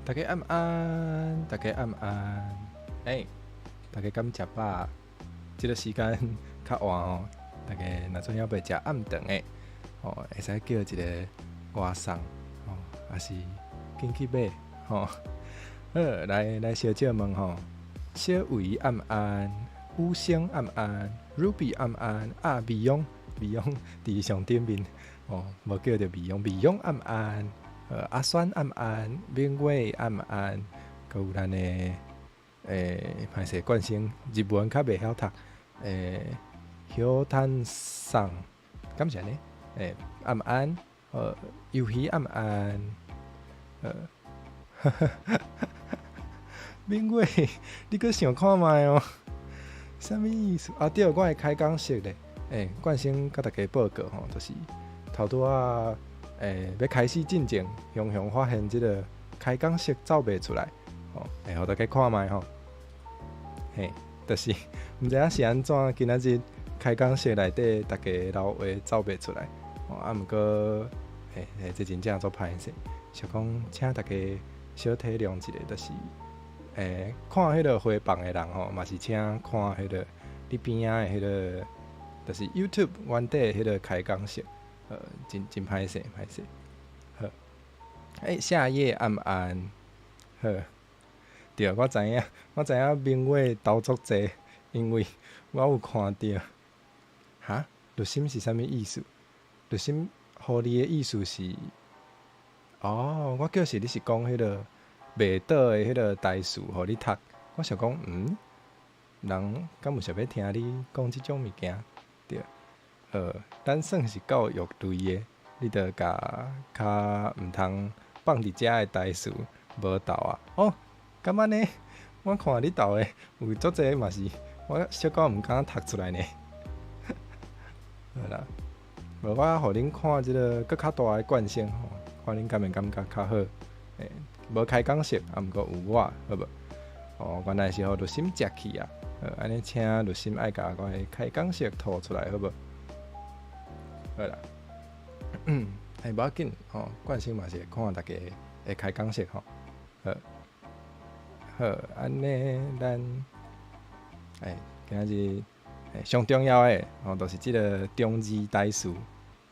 大家暗安，大家暗安。欸，大家敢食飽？這个時間較晚哦，大家若陣猶未食暗頓的，吼，會使叫一个外送，吼，抑是緊去買，吼。好，來來小借問吼，小維暗安，五星暗安，Ruby 暗安，啊，美勇美勇佇上頂面，哦，無叫著美勇，美勇暗安。阿酸暗安，明偉暗安，閣有咱的欸，歹勢冠生日文較袂曉讀，欸，許坦桑，敢是按呢？欸，暗安，魷魚暗安，哈哈哈哈明偉，你閣想看覓哦？啥物意思？啊對，我的開講室咧，欸，冠生佮大家報告吼，就是頭拄仔。欸，欲開始進前，雄雄發現這个開講室走袂出來，吼，會予大家看覓吼，嘿，就是毋知影是按怎，今仔日開講室內底逐家留話走袂出來，吼，啊，毋過，嘿，嘿，這真正足歹勢，想講請大家小體諒一下，就是，欸，看彼个回放的人吼，嘛是請看彼个你邊仔的彼个，就是 YouTube 原底的彼个開講室。真真歹勢，歹勢。好，欸，夏夜暗安，好，對，我知影，我知影明偉投足濟，因為我有看著。哈？綠心是啥物意思？綠心予你的意思是？哦，我叫是你是講彼个袂倒的彼个台詞予你讀，我想講，嗯，人敢有想欲聽你講這種物件？對。咱算是教育類的，你著共較毋通放佇遮的台詞無投啊？哦，敢按呢？我看你投的有足濟嘛是，我小可毋敢讀出來呢。好啦，無我予恁看這个閣較大的冠生吼，看恁敢會感覺較好。欸，無開講室，啊，毋過有我，好無？哦，原來是予律心食去啊！按呢請律心愛共我的開講室吐出來，好無？好啦，欸，無要緊吼，冠生嘛是會看逐家的開講室吼。好，好，按呢咱，欸，今仔日上重要的吼，就是這个中字台詞，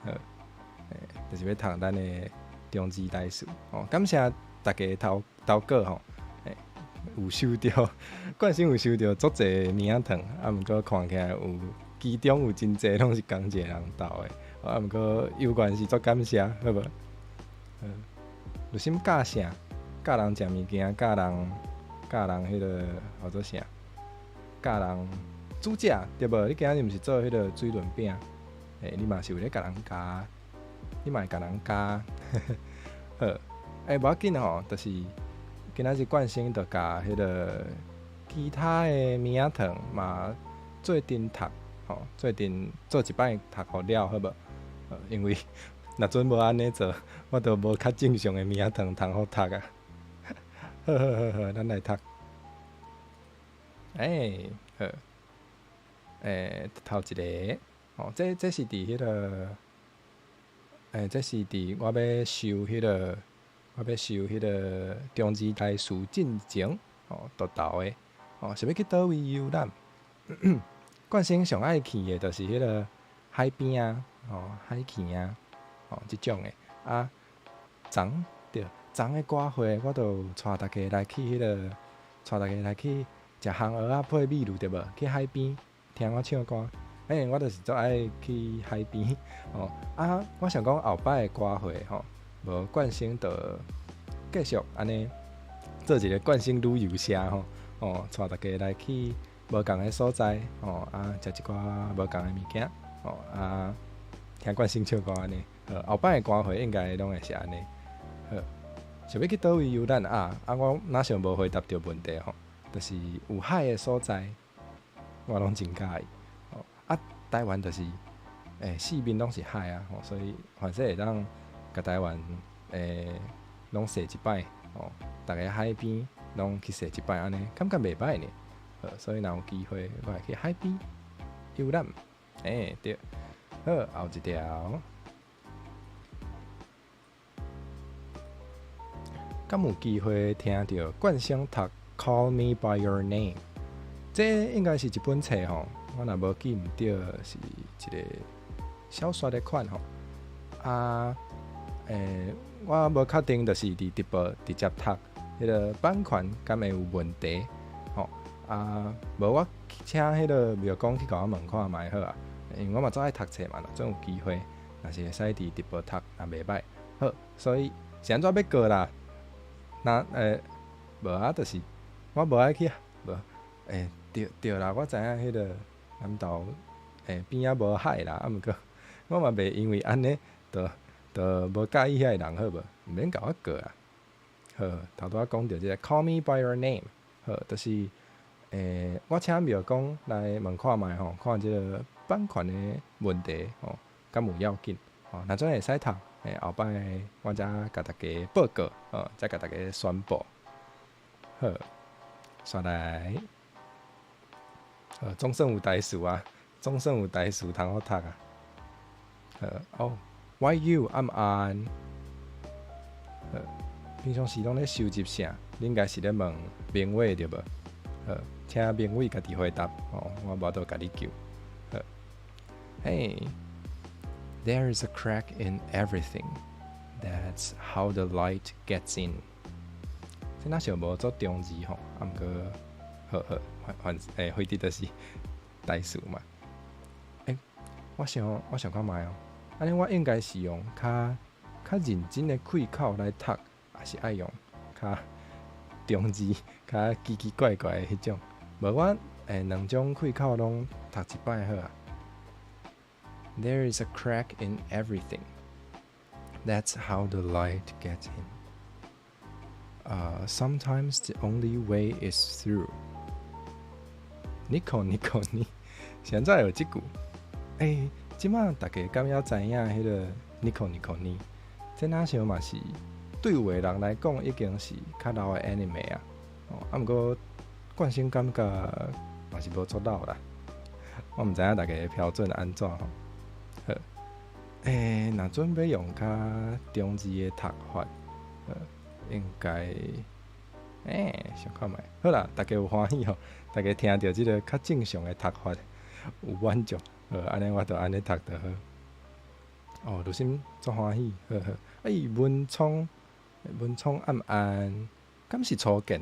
好，欸，就是欲讀咱的中字台詞吼。感謝大家投投稿吼，欸，有收著，冠生有收著足濟物仔糖，啊，毋過看起來有其中有真濟攏是仝一个人投的。啊，毋過猶原是足感謝，好無？律心教啥？教人食物件，教人教人彼个號做啥？教人煮食，對無？你今仔日毋是做彼个水輪餅？欸，你嘛是有咧共人教，你嘛會共人教。好，欸，無要緊吼，就是今仔日冠生就共彼个其他的物仔糖嘛做陣讀，吼，做陣做一擺讀予了，好無？因為若陣無按呢做，我就無較正常的物仔糖通好讀啊。好好好好，咱來讀。欸，好，欸，頭一个，哦，這這是佇彼个，欸，這是佇我欲收彼个，我欲收彼个中字台詞進前，哦，就投的，哦，是欲去佗位遊覽？冠生上愛去的，就是彼个海邊啊，哦，海墘啊，哦，這種的啊，昨對，昨的歌會，我就帶大家來去彼个，帶大家來去食烘蚵仔配米露對無？去海邊聽我唱歌，欸，我就是足愛去海邊，哦，啊，我想講後擺的歌會吼，無冠生就繼續按呢做一个冠生旅遊社吼，哦，帶大家來去無仝的所在，吼，啊，食一寡無仝的物件，吼，啊，聽冠生唱歌按呢，後擺的歌會應該攏會是按呢。好，想欲去佗位遊覽啊？啊，我若想無回答著問題吼，就是有海的所在，我攏真佮意。哦，啊，台灣就是，欸，四面攏是海啊，吼，所以凡勢會當共台灣，欸，攏踅一擺，吼，逐个海邊攏去踅一擺按呢，感覺袂䆀呢。所以若有機會，我會去海邊遊覽。欸，對，好，後一條。敢有機會聽著冠生讀《Call Me by Your Name》？這應該是一本冊吼，我若無記毋著，是一個小說的款吼。啊，我無確定，就是佇直播直接讀，彼個版權敢會有問題？吼啊，無我請彼個廟公去共我問看覓好啊，因為我嘛足愛讀冊嘛，若準有機會，若是會使佇直播讀，也袂䆀。好，所以是按怎欲過啦？那無啊，就是我無愛去啊，無，對對啦，我知影彼個南投邊仔無海啦，啊毋過我嘛袂因為按呢，就無佮意遐个人好無？毋免共我過啊。好，頭拄仔講著這個 Call Me by Your Name，好，就是我請廟公來問看覓吼，看這個版權的問題吼，敢有要緊？吼，若準會使讀，後擺我才共大家報告，吼，再共大家宣布。好，煞來，總算有台詞啊，總算有台詞通好讀啊。好，哦，YU 暗安。好，平常時攏咧收集啥？你應該是咧問明偉對無？好，請明偉家己回答，吼，我無法度共你救。好，嘿，There is a crack in everything. That's how the light gets in. 這若像無做中字吼，啊毋過，好好，反反反正就是台詞嘛。我想看覓哦，按呢我應該是用較較認真的氣口來讀，抑是愛用較中字、較奇奇怪怪的彼種？無我兩種氣口攏讀一擺好啊。There is a crack in everything. That's how the light gets in. Sometimes the only way is through. ニコニコニ，現在有這句？這馬大家敢猶知影彼個ニコニコニ？這若像嘛是對有的人來講，已經是較老的 anime 啊。哦，啊毋過慣性感覺嘛是無足老啦。我毋知影大家的標準按怎吼。好，若準備用較中字的讀法，應該，想看覓。好啦，大家有歡喜吼，大家聽著這個較正常的讀法有滿足，好，按呢我就按呢讀就好。哦，盧心足歡喜，好好。文聰，文聰暗暗，敢是初見？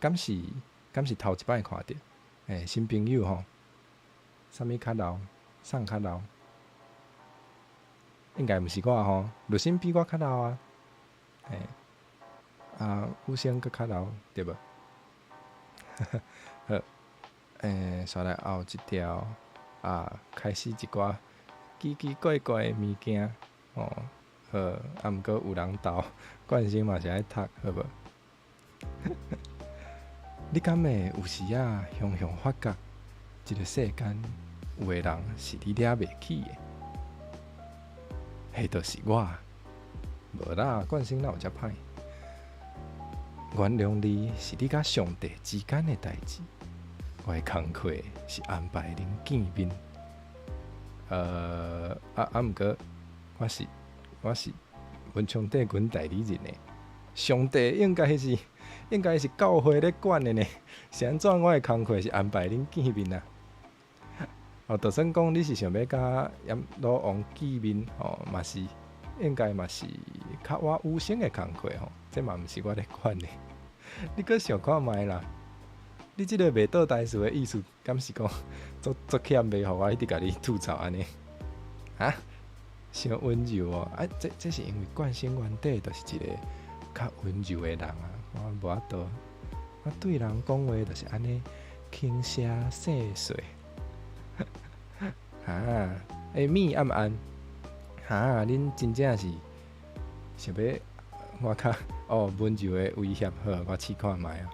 敢是頭一擺看著？新朋友吼，啥物較老？啥較老？應該毋是我吼，盧心比我較老啊。啊，有聲閣較老，對無？好，煞來後一條啊，開始一寡奇奇怪怪的物件，哦，好，啊，毋過有人鬥，慣性嘛是愛讀，好無？你敢會有時仔雄雄發覺，這個世間有的人是你掠袂起的，彼就是我。無啦，慣性哪有遮歹？原諒你是你佮上帝之間的代誌，我的工課是安排恁見面。啊，毋過我是文昌帝君代理人呢，上帝應該是教會咧管的呢，是按怎我的工課是安排恁見面啊？哦，就算講你是想欲佮閻羅王見面，吼，嘛是應該嘛是較我有心的工課吼，這嘛毋是我咧管的。你閣想看覓啦？你這個袂倒台詞的意思，敢是講足足欠袂予我一直共你吐槽按呢？啊？傷溫柔哦！啊，這是因為慣性原底就是一個較溫柔的人啊，我無法度。我對人講話就是按呢輕聲細碎。哈，米暗暗，哈，恁真正是想欲我較哦溫柔的威脅，好，我試看覓啊。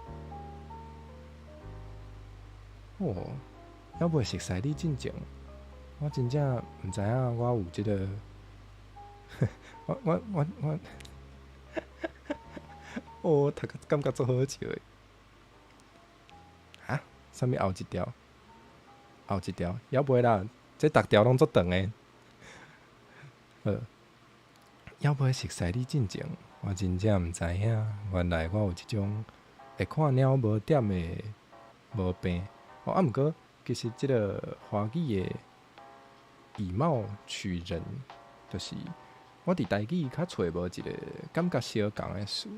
哦，猶未熟似你進前，我真正毋知影我有這個，我，哦，讀甲感覺足好笑的。哈？啥物後一條？後一條？猶未啦，這逐條攏足長的。好，猶未熟似你進前，我我真正毋知影，原來我有這種會看鳥無點的毛病。哦，啊，毋過其實這个華語的以貌取人，就是我佇台語較揣無一个感覺相仝的詞。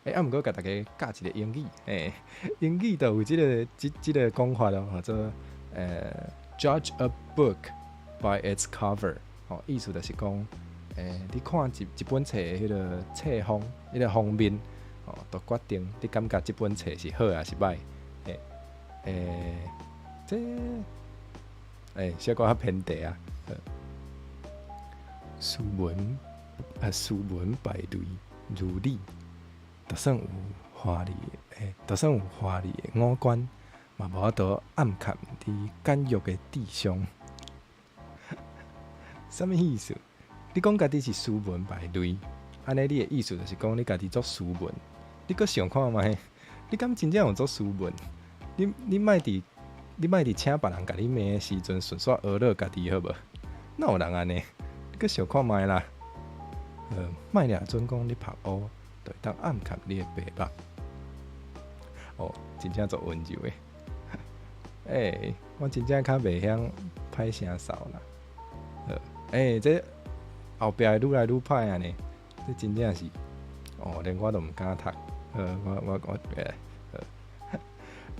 欸，啊，毋過共大家教一个英語，欸，英語就有這個講法咯，叫做judge a book by its cover，哦，意思就是講，欸，你看一本冊的彼个冊封，彼个封面，哦，就決定你感覺這本冊是好抑是䆀。欸，欸，這，欸，小可較偏題啊。斯文啊，斯文敗類如你，就算有華麗，欸，就算有華麗的五官，嘛無法度暗崁你簡約的智商。啥物意思？你講家己是斯文敗類，按呢你的意思就是講你家己足斯文。你閣想看覓？你敢真正有足斯文？你莫佇請別人共你罵的時陣，順紲呵咾家己好無？哪有人按呢？你閣想看覓啦？莫掠準講你曝烏，就會當暗崁你的白目。哦，真正足溫柔的。欸，我真正較袂曉歹聲嗽啦。欸，這後壁會愈來愈歹啊呢！這真正是，哦，連我都毋敢讀。我欸，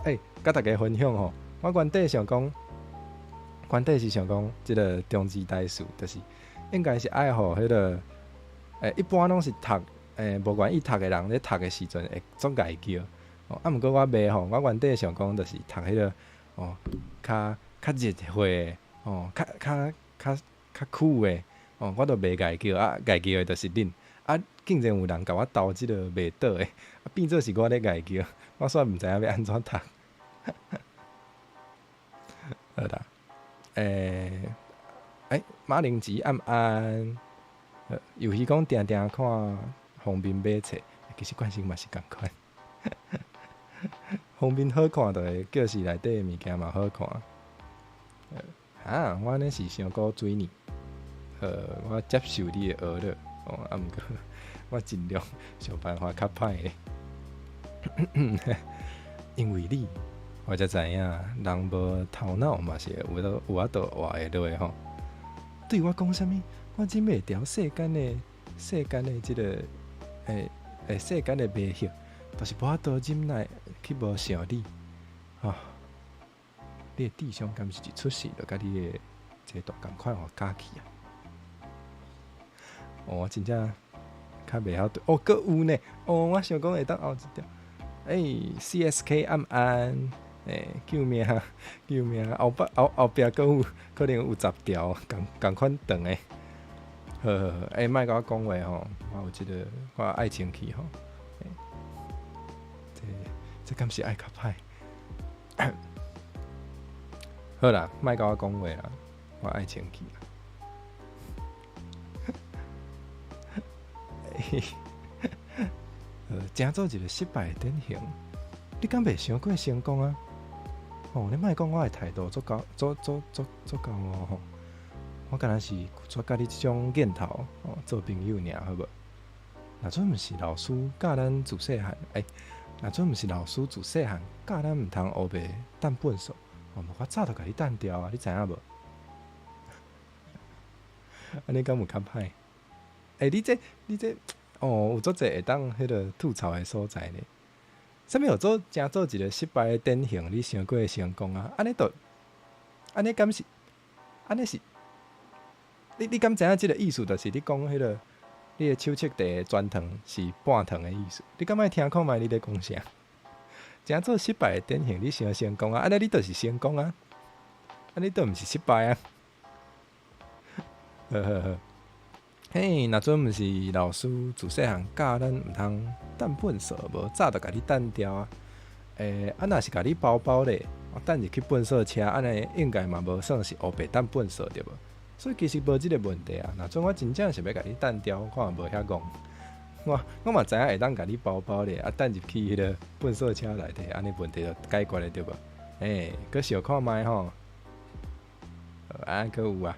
欸，佮大家分享吼，我原底想講，原底是想講，這个終之大事，就是應該是愛予彼个，欸，一般攏是讀，欸，無願意讀的人咧讀的時陣會足𠢕叫。哦，啊，毋過我袂吼，我原底想講就是讀彼个，哦，較熱血的，哦，較久的，哦，我都袂𠢕叫，啊，𠢕叫的就是恁，啊，竟然有人共我投這个袂倒的，啊，變做是我咧𠢕叫，我煞毋知影欲按怎讀。好啦，欸，欸，馬鈴薯暗暗，尤其講定定看封面買冊，其實慣性嘛是仝款。封面好看，就會叫是內底的物件嘛好看。啊，我按呢是傷古錐呢。我接受你的呵咾，哦，啊，毋過我盡量想辦法較歹的。因為你，我才知影人無頭腦嘛是會有法度活會落吼。對我講啥物？我忍袂牢世間的這个，欸欸，世間的迷惑，就是無法度忍耐去無想你，啊！你的智商敢是一出世就佮你的這個仝款予教去啊？哦，我真正較袂曉對，哦，閣有呢！哦，我想講會當後一條，欸，CSK 暗暗，欸，救命！救命！後壁閣有可能有10條仝款長的。好好好，欸，莫共我講話吼，我有這个我愛清氣吼。欸，這敢是愛較歹？好啦，莫共我講話啦，我愛清氣啦。成做一个失敗的典型，你敢袂傷過成功啊？哦，你莫講我的態度足夠，足足足足夠哦吼！我敢若是拒絕佮你這種念頭哦做朋友爾，好無？若準毋是老師教咱自細漢，欸，若準毋是老師自細漢教咱毋通烏白擲糞埽，哦，無我早就共你擲掉啊！你知影無？按呢敢有較歹？欸，你這哦，有足濟會當彼个吐槽的所在呢。啥物叫做成做一个失敗的典型？你傷過成功啊？按呢就，按呢敢是？按呢是？你敢知影這个意思？就是你講彼个，你的手粟茶全糖是半糖的意思。你敢愛聽看覓？你咧講啥？成做失敗的典型，你傷成功啊？按呢你就是成功啊？按呢都毋是失敗啊？好好好。嘿，若準毋是老師自細漢教咱毋通擲糞埽，無早就共你擲掉啊！欸，啊，若是共你包包咧，我擲入去糞埽車，按呢應該嘛無算是烏白擲糞埽對無？所以其實無這个問題啊。若準我真正是欲共你擲掉，我嘛無遐戇。我嘛知影會當共你包包咧，啊，擲入去彼个糞埽車內底，按呢問題就解決了對無？欸，閣想看覓吼？啊，閣有啊，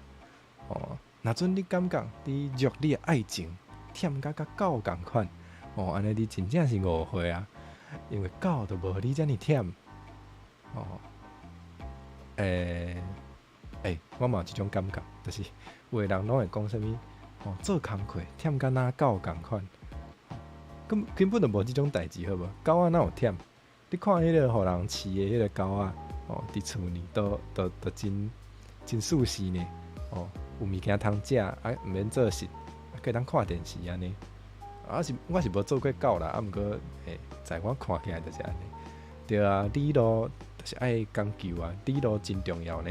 哦。若準你感覺你弱你的愛情忝甲佮狗仝款，哦，按呢你真正是誤會啊，因為狗都無你遮爾忝。哦，欸，我嘛有這種感覺，就是有的人攏會講啥物，哦，做工課忝甲若狗仝款，根本就無這種代誌，好無？狗仔哪有忝？你看彼個予人飼的彼個狗仔，哦，佇厝裡都真真舒適呢，哦，有物件通食，啊，毋免做事，啊，閣會當看電視按呢。啊是，我是無做過狗啦，啊，毋過，在我看起來就是按呢。對啊，理路就是愛講究啊，理路真重要呢。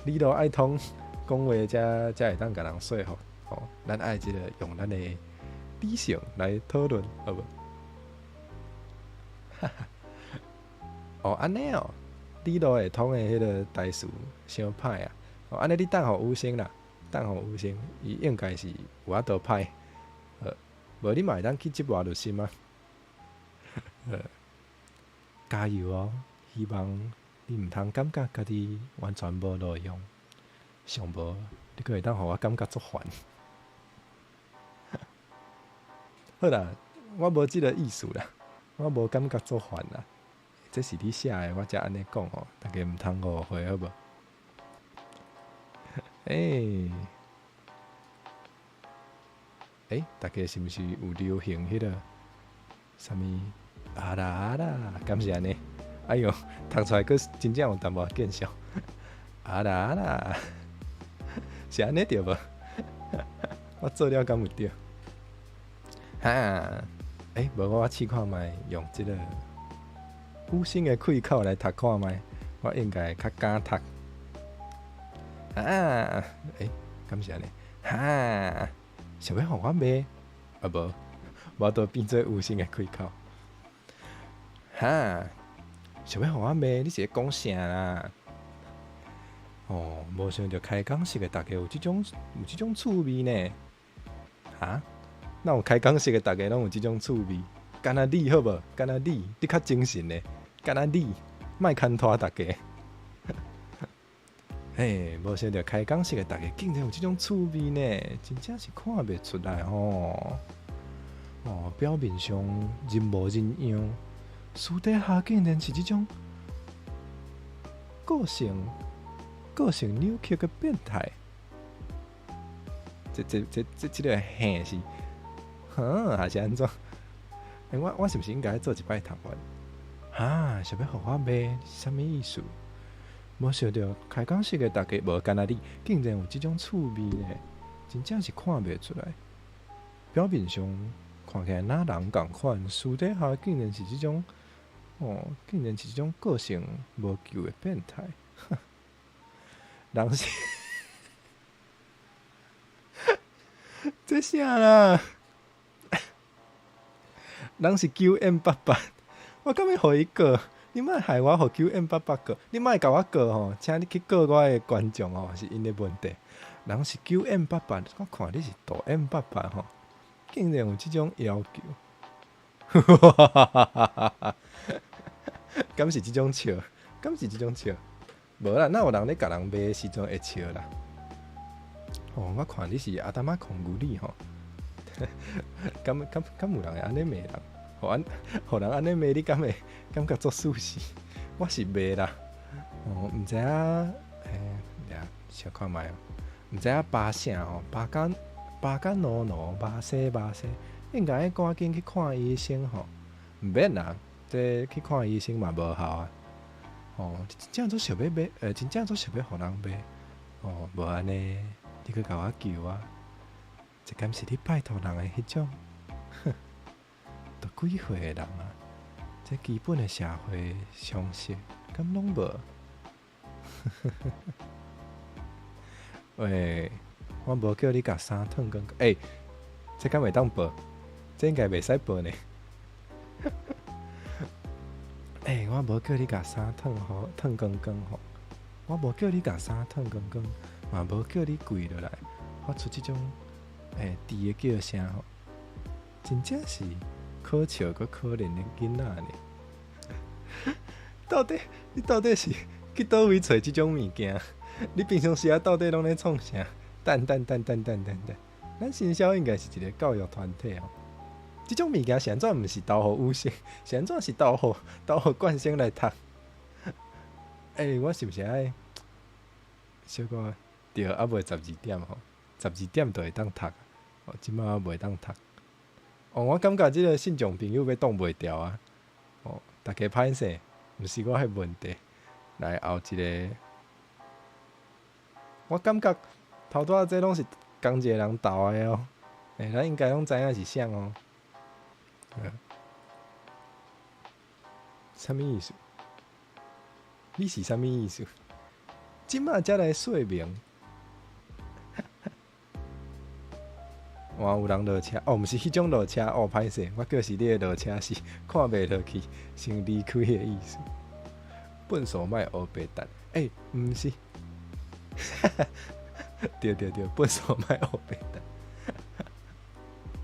理路愛通，講話才會當共人說服。吼，咱愛這個用咱的理性來討論，好無？哈哈。哦，按呢哦，理路會通的彼個台詞傷歹啊！哦，按呢你等予雨生啦，等予雨生，伊應該是有法度歹。無你嘛會當去執賴律師嗎？加油哦！希望你毋通感覺家己完全無路用，上無你閣會當予我感覺足煩。好啦，我無這個意思啦，我無感覺足煩啦。這是你寫的，我才按呢講吼，大家毋通誤會好無？欸，欸，大家是毋是有流行彼個啥物？啊啦啊啦，敢是按呢？哎喲，讀出來閣真正有淡薄見笑。啊啦啊啦，是按呢對無？我做了敢有對？哈，欸，無我試看覓用這個有聲的開口來讀看覓，我應該較敢讀。啊，欸，敢是按呢？哈，想欲予我罵？啊無，無都變做有聲的開口。哈，想欲予我罵？你是咧講啥啦？哦，無想著開講室的大家有這種趣味呢？哈？哪有開講室的大家攏有這種趣味？敢若你好無？敢若你，你較精神呢？敢若你，莫牽拖大家。嘿，無想著開講室的大家竟然有這種趣味呢？真正是看袂出來吼。哦，表面上人模人樣，私底下竟然是這種個性扭曲的變態。這個嘿是，哼，還是按怎？欸，我是毋是應該做一擺讀完？哈，想欲予我罵？啥物意思？無想著開講室的大家無敢若你，竟然有這種趣味呢？真正是看袂出來。表面上看起來若人仝款，私底下竟然是這種，哦，竟然是這種個性無救的變態。人是，這啥啦？人是9M88，我敢欲予伊告？你莫害我予9M88告，你莫共我告吼，請你去告我的觀眾吼，是𪜶的問題。人是9M88，我看你是大 M88 吼，竟然有這種要求，敢是這種笑？敢是這種笑？無啦，哪有人咧共人罵的時陣會笑啦？哦，我看你是阿達瑪控牛你吼，敢有人會按呢罵人？予人按呢罵你，敢會感覺足舒適？我是袂啦。哦，毋知影，欸，等下小看覓哦。毋知影巴啥吼，巴甲奴奴，巴西巴西，應該趕緊去看醫生吼。毋免啦，這去看醫生嘛無效啊。哦，真正足想欲罵，真正足想欲予人罵。哦，無按呢，你閣共我求啊？這敢是你拜託人的彼種？哼，都幾歲的人啊？這基本的社會常識，敢攏無？喂，我無叫你共衫脫光光，欸，這敢會當報？這應該袂使報呢。欸，我無叫你共衫脫好，脫光光吼。我無叫你共衫脫光光，嘛無叫你跪落來，發出這種豬的叫聲吼，真正是可笑閣可憐的囡仔呢。到底你到底是去佗位揣這種物件？你平常時啊，到底攏咧創啥？等等等等等等等，咱新消應該是一個教育團體哦。這種物件是按怎？毋是投予雨生，是按怎是投予冠生來讀？欸，我是毋是愛小可對，猶未12點吼，十二點就會當讀，哦，這擺猶袂當讀。哦，我感覺這个信眾朋友欲擋袂牢啊！哦，大家歹勢，毋是我的問題。來後一个，我感覺頭拄仔這攏是仝一个人投的哦。欸，咱應該攏知影是啥哦。啥物意思？你是啥物意思？這擺才來說明。哇，有人落車哦，毋是彼種落車哦，歹勢，我叫是你的落車是看袂落去，先離開的意思。笨手莫烏白等，欸，毋是，對對對，笨手莫烏白等。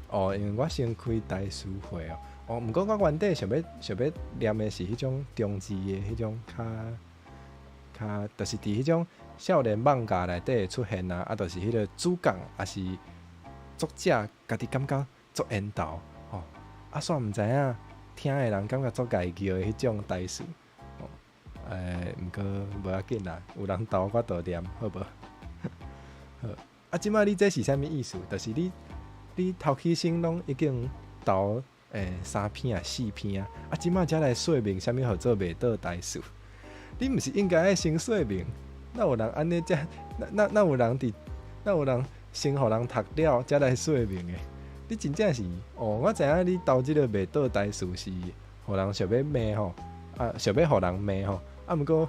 哦，因為我先開台詞會哦，哦，毋過我原底想欲念的是彼種中字的彼種較較，就是佇彼種少年漫畫內底會出現啊，啊，就是彼个主角抑是作者家己感覺足緣投吼，啊，煞毋知影聽的人感覺足礙叫的彼種台詞，哦，欸，毋過無要緊啦，有人投我就念，好無？好，啊，這擺你這是啥物意思？就是你頭起先攏已經投三篇啊四篇啊，啊，這擺才來說明啥物號做袂倒台詞？你毋是應該愛先說明？哪有人按呢才？哪有人佇？哪有人先予人讀了，才來說明的？你真正是哦，我知影你投這个袂倒台詞是予人想欲罵吼，啊，想欲予人罵吼，啊，毋過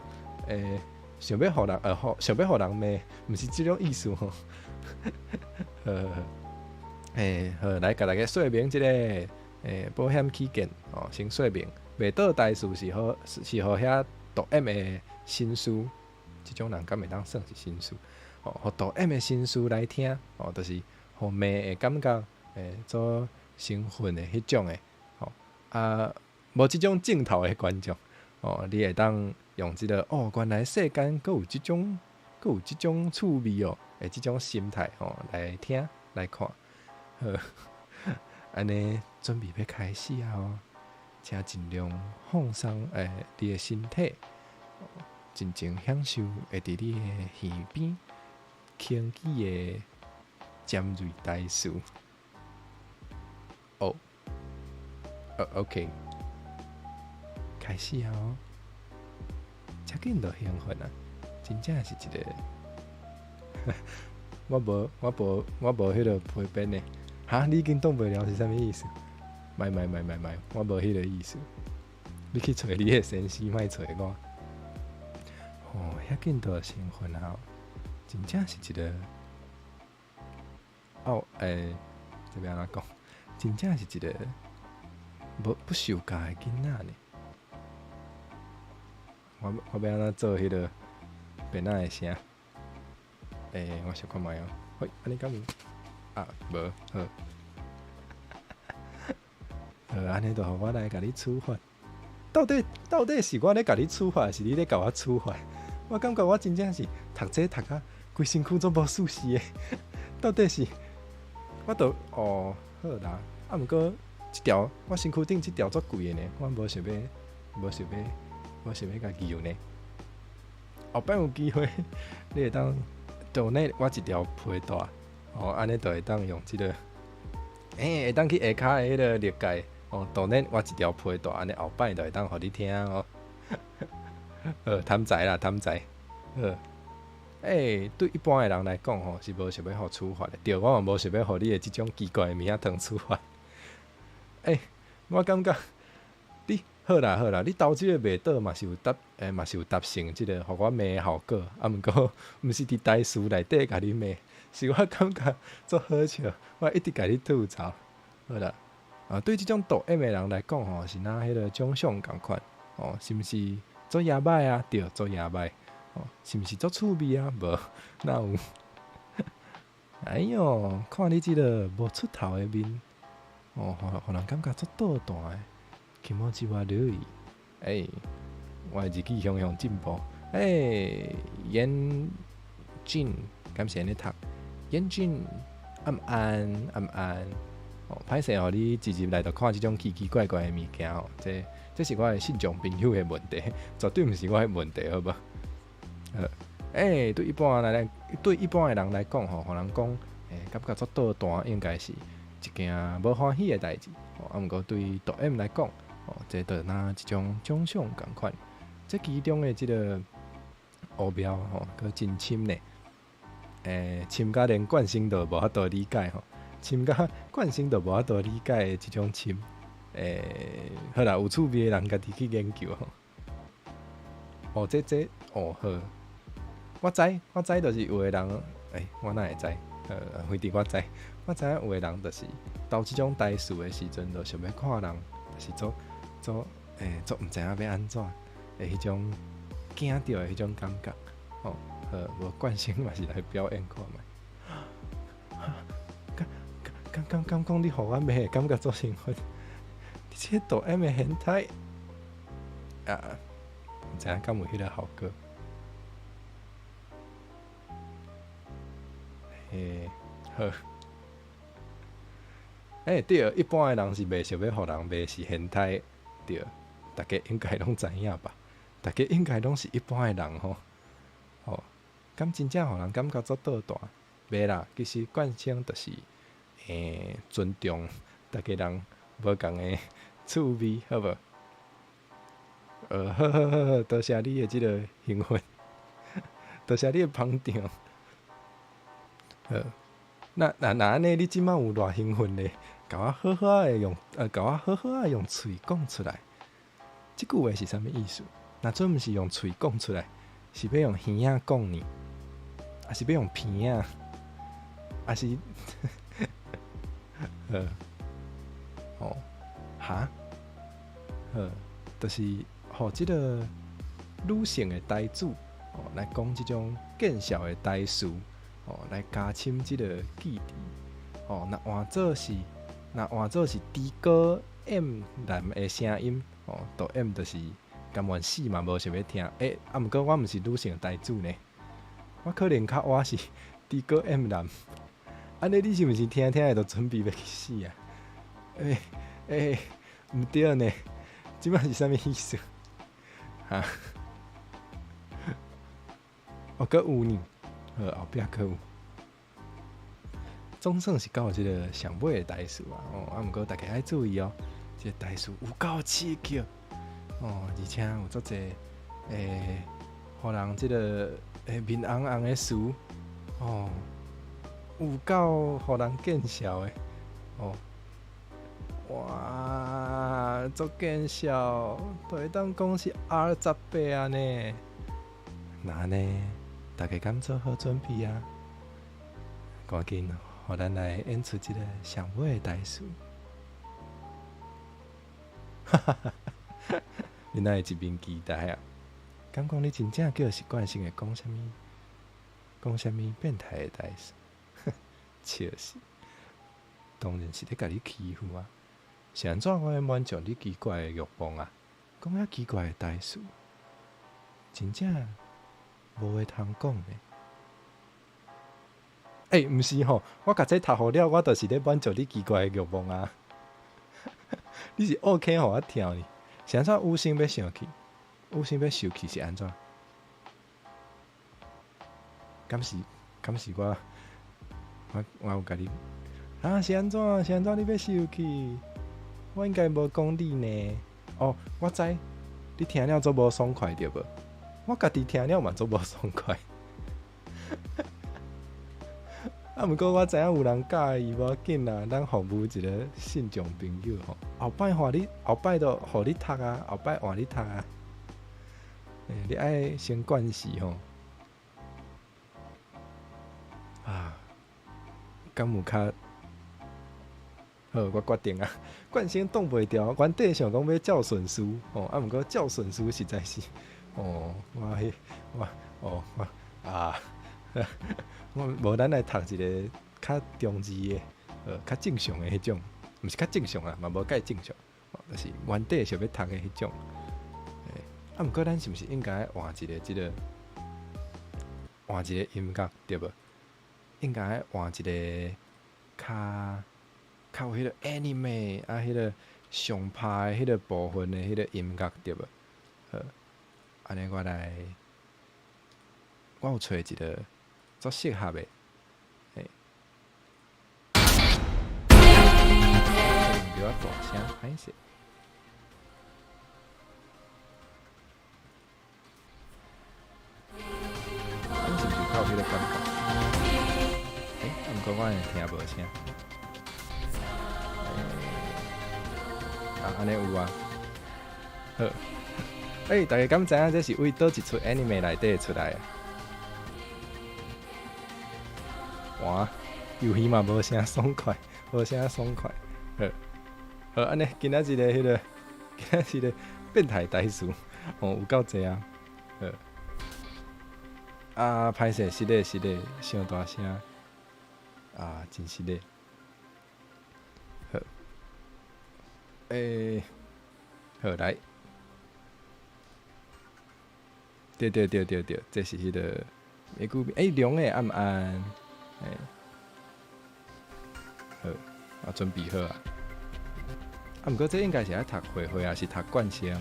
想欲予人想欲予人罵，毋是這種意思吼。好好好，欸，好，來共大家說明一下，欸，保險起見哦，先說明袂倒台詞是予是予遐讀 M 的紳士，這種人敢會當算是紳士？哦，予讀 M 的紳士來聽，哦，就是予罵會感覺欸做興奮的彼種的，吼啊，無這種鏡頭的觀眾，哦，你會當用這个哦，原來世間閣有這種閣有這種趣味哦，的這種心態吼來聽來看，好，按呢準備欲開始啊！吼，請盡量放鬆欸你的身體，盡情享受會佇你的耳邊輕起的尖銳台詞。哦，哦，OK，開始啊！哦，遮緊就興奮啊！真正是一个，我無彼个批評的，哈？你已經擋袂牢是啥物意思？莫莫莫莫莫，我無彼个意思。你去揣你的先生，莫揣我。哦，遐緊就興奮啊！真正是一个，哦，欸，這欲按怎講？真正是一个無不受教的囡仔呢。我欲按怎做彼个變仔的聲？欸，我想看覓哦。喂，按呢敢有？啊，無，好。好，按呢就予我來共你處罰。到底是我咧共你處罰，抑是你咧共我處罰？我感覺我真正是讀這讀甲規身軀總無舒適的。到底是，我都哦好啦。啊，毋過這條我身軀頂這條足貴的呢，我無想欲，無想欲，無想欲共救呢。後擺有機會，你會當 donate 我一條皮帶，哦，按呢就會當用這个，欸，會當去下跤的彼个綠界，哦，donate 我一條皮帶，按呢後擺就會當予你聽哦。好，貪財啦，貪財。好，欸，對一般的人來講吼，是無想欲予處罰的。對，我嘛無想欲予你的這種奇怪的物仔通處罰。欸，我感覺你好啦好啦，你投這个袂倒嘛是有達，欸，嘛是有達成這个予我罵的效果。啊，毋過毋是佇台詞內底共你罵，是我感覺足好笑，我一直共你吐槽。好啦，啊，對這種讀 M 的人來講吼，是若彼个獎賞仝款，哦，是毋是足野歹啊？對，足野歹。哦，是毋是足趣味啊？無，哪有？哎喲，看你這个無出頭的面，哦，予人感覺足倒彈的，気持ち悪い。欸，我的日語向向進步。欸，眼鏡，敢是按呢讀？眼鏡，暗暗暗暗，哦，歹勢予你一入來就看這種奇奇怪怪的物件哦，這是我的信眾朋友的問題，絕對毋是我的問題，好無？對一般的人來講吼，予人講，感覺足倒彈，應該是一件無歡喜的代誌。啊，毋過對導演來講，哦，這就若一種獎賞仝款。這其中的這个奧妙吼，閣真深呢。深甲連慣性都無法度理解吼，深甲慣性都無法度理解的這種深。好啦，有趣味的人家己去研究吼。哦，這哦好，我知我知，就是有的人，我哪會知？反正我知，我知影有的人就是投這種台詞的時陣，就想欲看人，就是做做做毋知影欲按怎的彼種驚著的彼種感覺。哦，好，無慣性嘛是來表演看覓。敢敢敢敢講你予我袂感覺足興奮？你這個抖 M 的變態啊！毋知影敢有彼个效果？嘿，好。對，一般的人是袂想欲予人罵是變態，對，大家應該攏知影吧？大家應該攏是一般的人吼，吼，敢真正予人感覺足倒彈？袂啦，其實慣性就是，尊重逐家人無仝的趣味，好無？好好好好，多謝你的這个興奮，多謝你的捧場。好，那按呢？你這擺有偌興奮咧？共我好好仔用喙講出來。這句話是啥物意思？若準毋是用喙講出來，是欲用耳仔講呢？抑是欲用鼻仔？抑是？哦，哈？好，就是予這个女性的台主哦，來講這種見笑的台詞哦，來加深這个記憶哦。若換做是豬哥 M 男的聲音哦，抖 M 就是甘願死嘛，無想欲聽。啊，毋過我毋是女性台主呢，我可能較倚是豬哥 M 男。按呢，你是毋是聽聽就準備欲去死啊？毋對呢，這擺是啥物意思？哈？哦，閣有呢，好，後壁閣有。總算是到這个上尾的台詞啊！哦，啊，毋過大家愛注意哦，這个台詞有夠刺激哦，而且有足濟予人這个面紅紅的詞哦，有夠予人見笑的哦，哇，足見笑，都會當講是 R18 啊呢，那按呢，大家敢做好準備啊？趕緊，予咱來演出這个上尾的台詞。哈哈哈！你哪會一面期待啊？敢講你真正叫習慣性會講啥物？講啥物變態的台詞？笑死！當然是咧共你欺負啊！是按怎我欲滿足你奇怪的欲望啊？講遐奇怪的台詞，真正無話通講呢。毋是吼，我共這讀予了，我就是咧滿足你奇怪的欲望啊！你是 OK 予我聽呢？是按怎有心欲生氣？有心欲受氣是按怎？敢是我有共你啊？是按怎？是按怎？你欲受氣？我應該無講你呢。哦，我知，你聽了足無爽快對無？我家己聽了嘛足無爽快。啊，毋過我知影有人佮意，無要緊啦。咱服務一个信眾朋友吼，後擺換你，後擺就予你讀啊，後擺換你讀啊。你愛先慣勢吼。啊，敢有較好？我決定啊，慣性擋袂牢。原底想講欲照順序吼，啊，毋過照順序實在是，哦，我彼我哦我啊。我無咱來讀一个較中字的，較正常的彼種，毋是較正常啊，嘛無蓋正常，就是原底想欲讀的彼種。啊，毋過咱是毋是應該換一个這个，換一个音樂對無？應該換一个較較有彼个 anime 啊，彼个上拍的彼个部分的彼个音樂對無？好，按呢我來，我有揣一个足適合的，嘿。比較大聲，歹勢。恁是毋是較有彼个感覺？欸，啊，毋過我會聽無聲。欸，啊，按呢有啊。好，欸，大家敢知影這是為佗一齣 anime 內底出來的？哇，遊戲嘛無啥爽快，無啥爽快。好，好，按呢，今仔日的彼个，今仔日的變態台詞，哦，有夠濟啊。好，啊，歹勢，失禮失禮，傷大聲，啊，真失禮。好，欸，好來，對對對對對，這是彼个美久欸，龍的暗暗，欸，好，啊，準備好啊。啊，毋過這應該是愛讀繪畫，抑是讀慣性？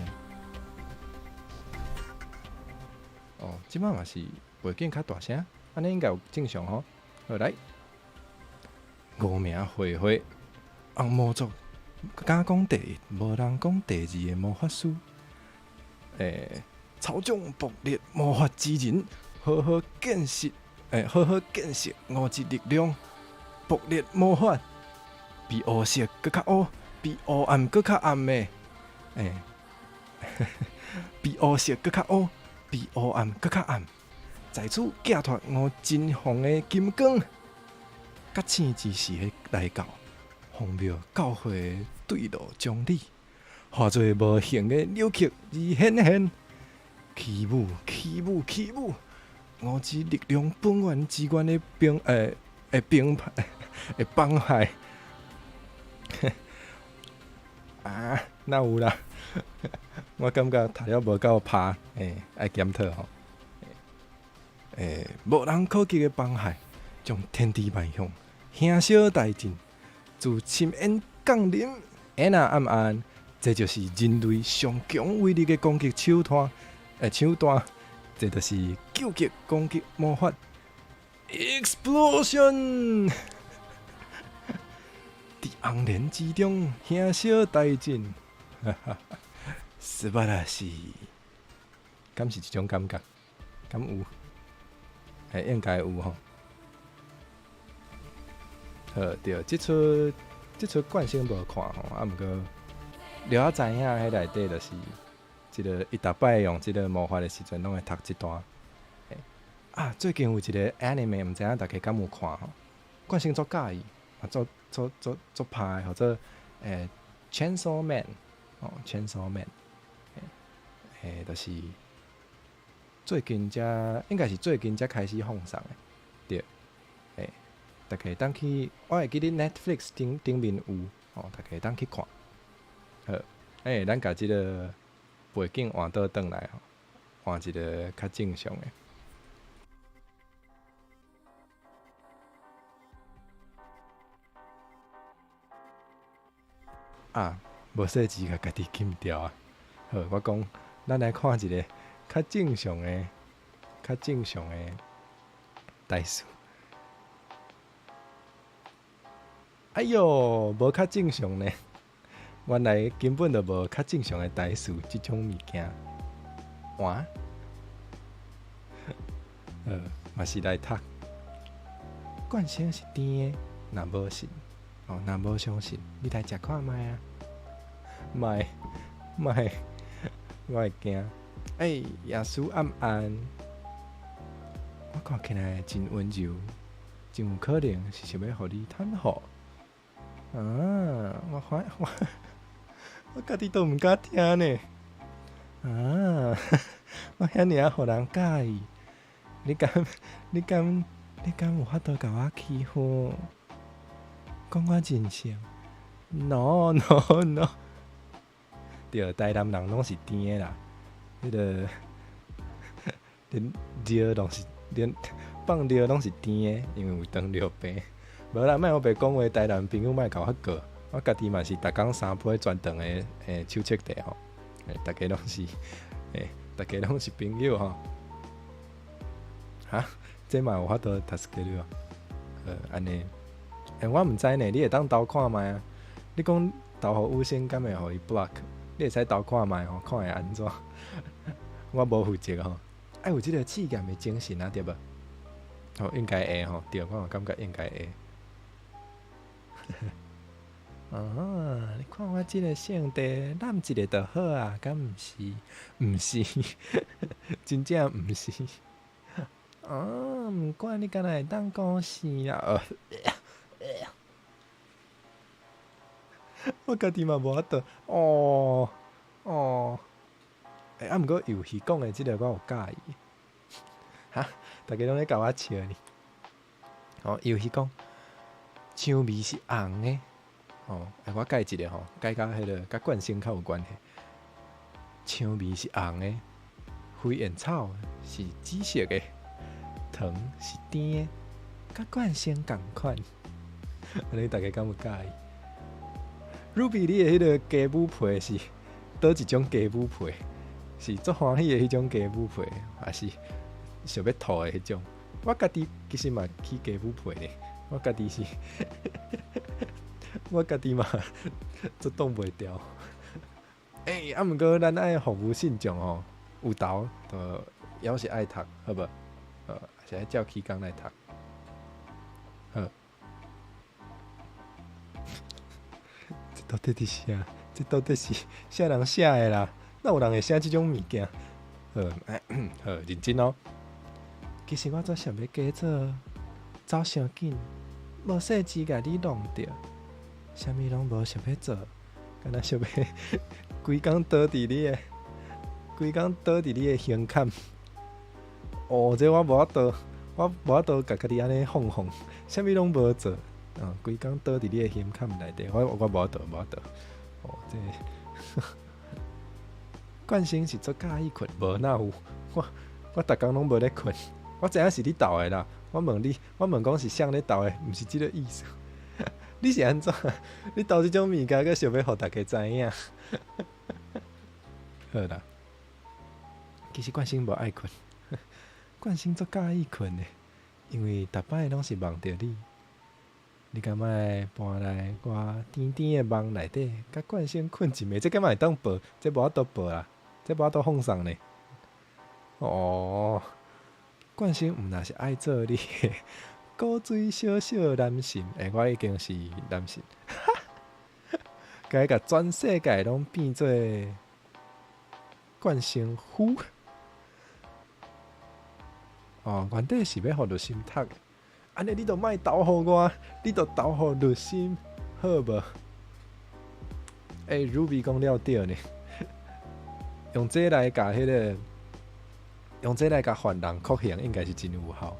哦，這擺嘛是背景較大聲，按呢應該有正常吼。好來，五名繪畫，紅魔族敢講第一，無人講第二的魔法師。欸，操縱暴力魔法之人，好好見識，欸，好好見識五級力量，暴力魔法比烏色閣較烏，比烏暗閣較暗的，欸，比烏色閣較烏，比烏暗閣較暗。在此寄託五真紅的金光，覺醒之時的來到，荒謬教會的對路將理，化做無形的扭曲而顯現，起舞起舞起舞，五之力量本源之源的兵，欸，的兵派的幫派。啊，哪有啦？我感覺讀了無夠拍，欸，愛檢討吼。欸，無人可及的幫害，將天地萬象燃燒殆盡，自深淵降臨。安那暗暗，這就是人類上強威力的攻擊手段，欸，手段，這就是究極攻擊魔法。Explosion！佇紅蓮之中燃燒殆盡，哈哈，素晴らしい，敢是這種感覺？敢有？欸，應該有吼。好，對，這齣這齣慣性無看吼，啊，毋過了仔知影，彼內底就是這个伊逐擺用這个魔法的時陣，攏會讀這段。欸，啊，最近有一个 anime，毋知影大家敢有看吼？慣性足佮意，啊，足足足足拍的，號做欸，Chainsaw Man，哦，Chainsaw Man，欸，欸，就是最近才應該是最近才開始放送的，對，欸，大家會當去，我會記得 Netflix 頂頂面有，哦，大家會當去看。好，欸，咱共這个背景換倒轉來吼，換一个較正常的。啊，無細誌共家己禁掉啊！好，我講，咱來看一个較正常的、較正常的台詞。哎喲，無較正常呢！原來根本就無較正常的台詞這種物件。哇！嘛是來讀。慣性是甜的，若無信，哦，若無相信，你來食看覓啊！莫莫，我會驚。欸，耶穌暗暗，我看起來真溫柔，真有可能是想欲予你袒護。啊！我發我我家己都毋敢聽呢。啊！我遐爾仔予人佮意，你敢你敢你敢有法度共我欺負？講我真相？No no no！對，台南人攏是甜的啦，彼个連尿攏是連放尿攏是甜的，因為有糖尿病。無啦，莫烏白講話，台南朋友莫共我告。我家己嘛是逐工三杯全糖的手冊茶吼，大家攏是朋友吼。哈，這嘛有法度助ける啊？按呢，我毋知呢，你會當投看覓啊？你講投予雨生，敢會予伊 block？你會使投看覓吼，看會按怎？我無負責吼，愛有這個試驗的精神啊，對無？吼，應該會吼，對，我嘛感覺應該會。啊，你看我這個聖地攬一个就好啊，敢毋是？毋是，真正毋是。啊，毋管你敢若會當講是啊？我家己嘛無法度。哦哦，啊，毋過遊戲講的這个我有佮意。哈，大家攏咧共我笑呢。哦，遊戲講，薔薇是紅的。哦，我改一个吼，改佮彼个佮慣性較有關係。薔薇是紅的，飛燕草是紫色的，糖是甜的，佮慣性仝款。按呢大家敢有佮意？Ruby，你的彼个雞母皮是佗一種雞母皮？是足歡喜的彼種雞母皮，還是想欲吐的彼種？我家己其實嘛起雞母皮呢，我家己是。我家己嘛，足擋袂牢。啊，毋過咱愛服務信眾吼，有投就猶是愛讀，好無？是愛照起工來讀。好。這到底佇啥？這到底是啥人寫的啦？哪有人會寫這種物件？好，好，認真哦。其實我早想欲假做走傷緊，無細緻共你弄著。啥物攏無想欲做，敢若想欲規工倒佇你的，規工倒佇你的胸坎。哦，這我無法度，我無法度共家己按呢放放，啥物攏無做，啊，規工倒佇你的胸坎內底，我無法度，無法度。哦，這慣性是足佮意睏，無哪有？我逐工攏無咧睏，我知影是你投的啦。我問你，我問講是誰咧投的，毋是這个意思。你是按怎？你投這種物件，閣想欲予大家知影？好啦，其實慣性無愛睏，慣性足佮意睏的，因為逐擺攏是夢著你。你敢欲搬來我甜甜的夢內底，佮慣性睏一暝？這敢會當報？這無法度報啊！這無法度放送呢。哦，慣性毋若是愛做你的古錐小小男神，我已經是男神，該共全世界攏變做慣性夫。哦，原底是欲予律心讀的，按呢你就莫投予我，你就投予律心，好無？Ruby 講了對呢，用這來共犯人酷刑，應該是真有效。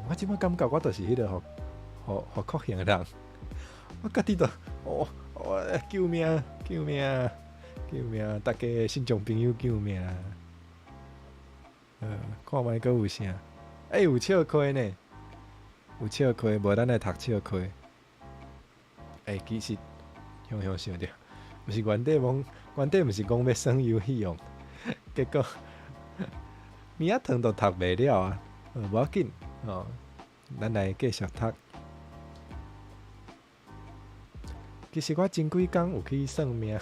我這擺感覺我就是彼个予酷刑的人，我家己就哦，哦，救命！救命！救命！大家信眾朋友救命！看覓閣有啥？有笑溪呢，有笑溪，無咱來讀笑溪。其實雄雄想著，毋是原底講，原底毋是講欲耍遊戲哦，結果物仔糖都讀袂了啊！無要緊。哦，咱來繼續讀。其實我前幾工有去算命，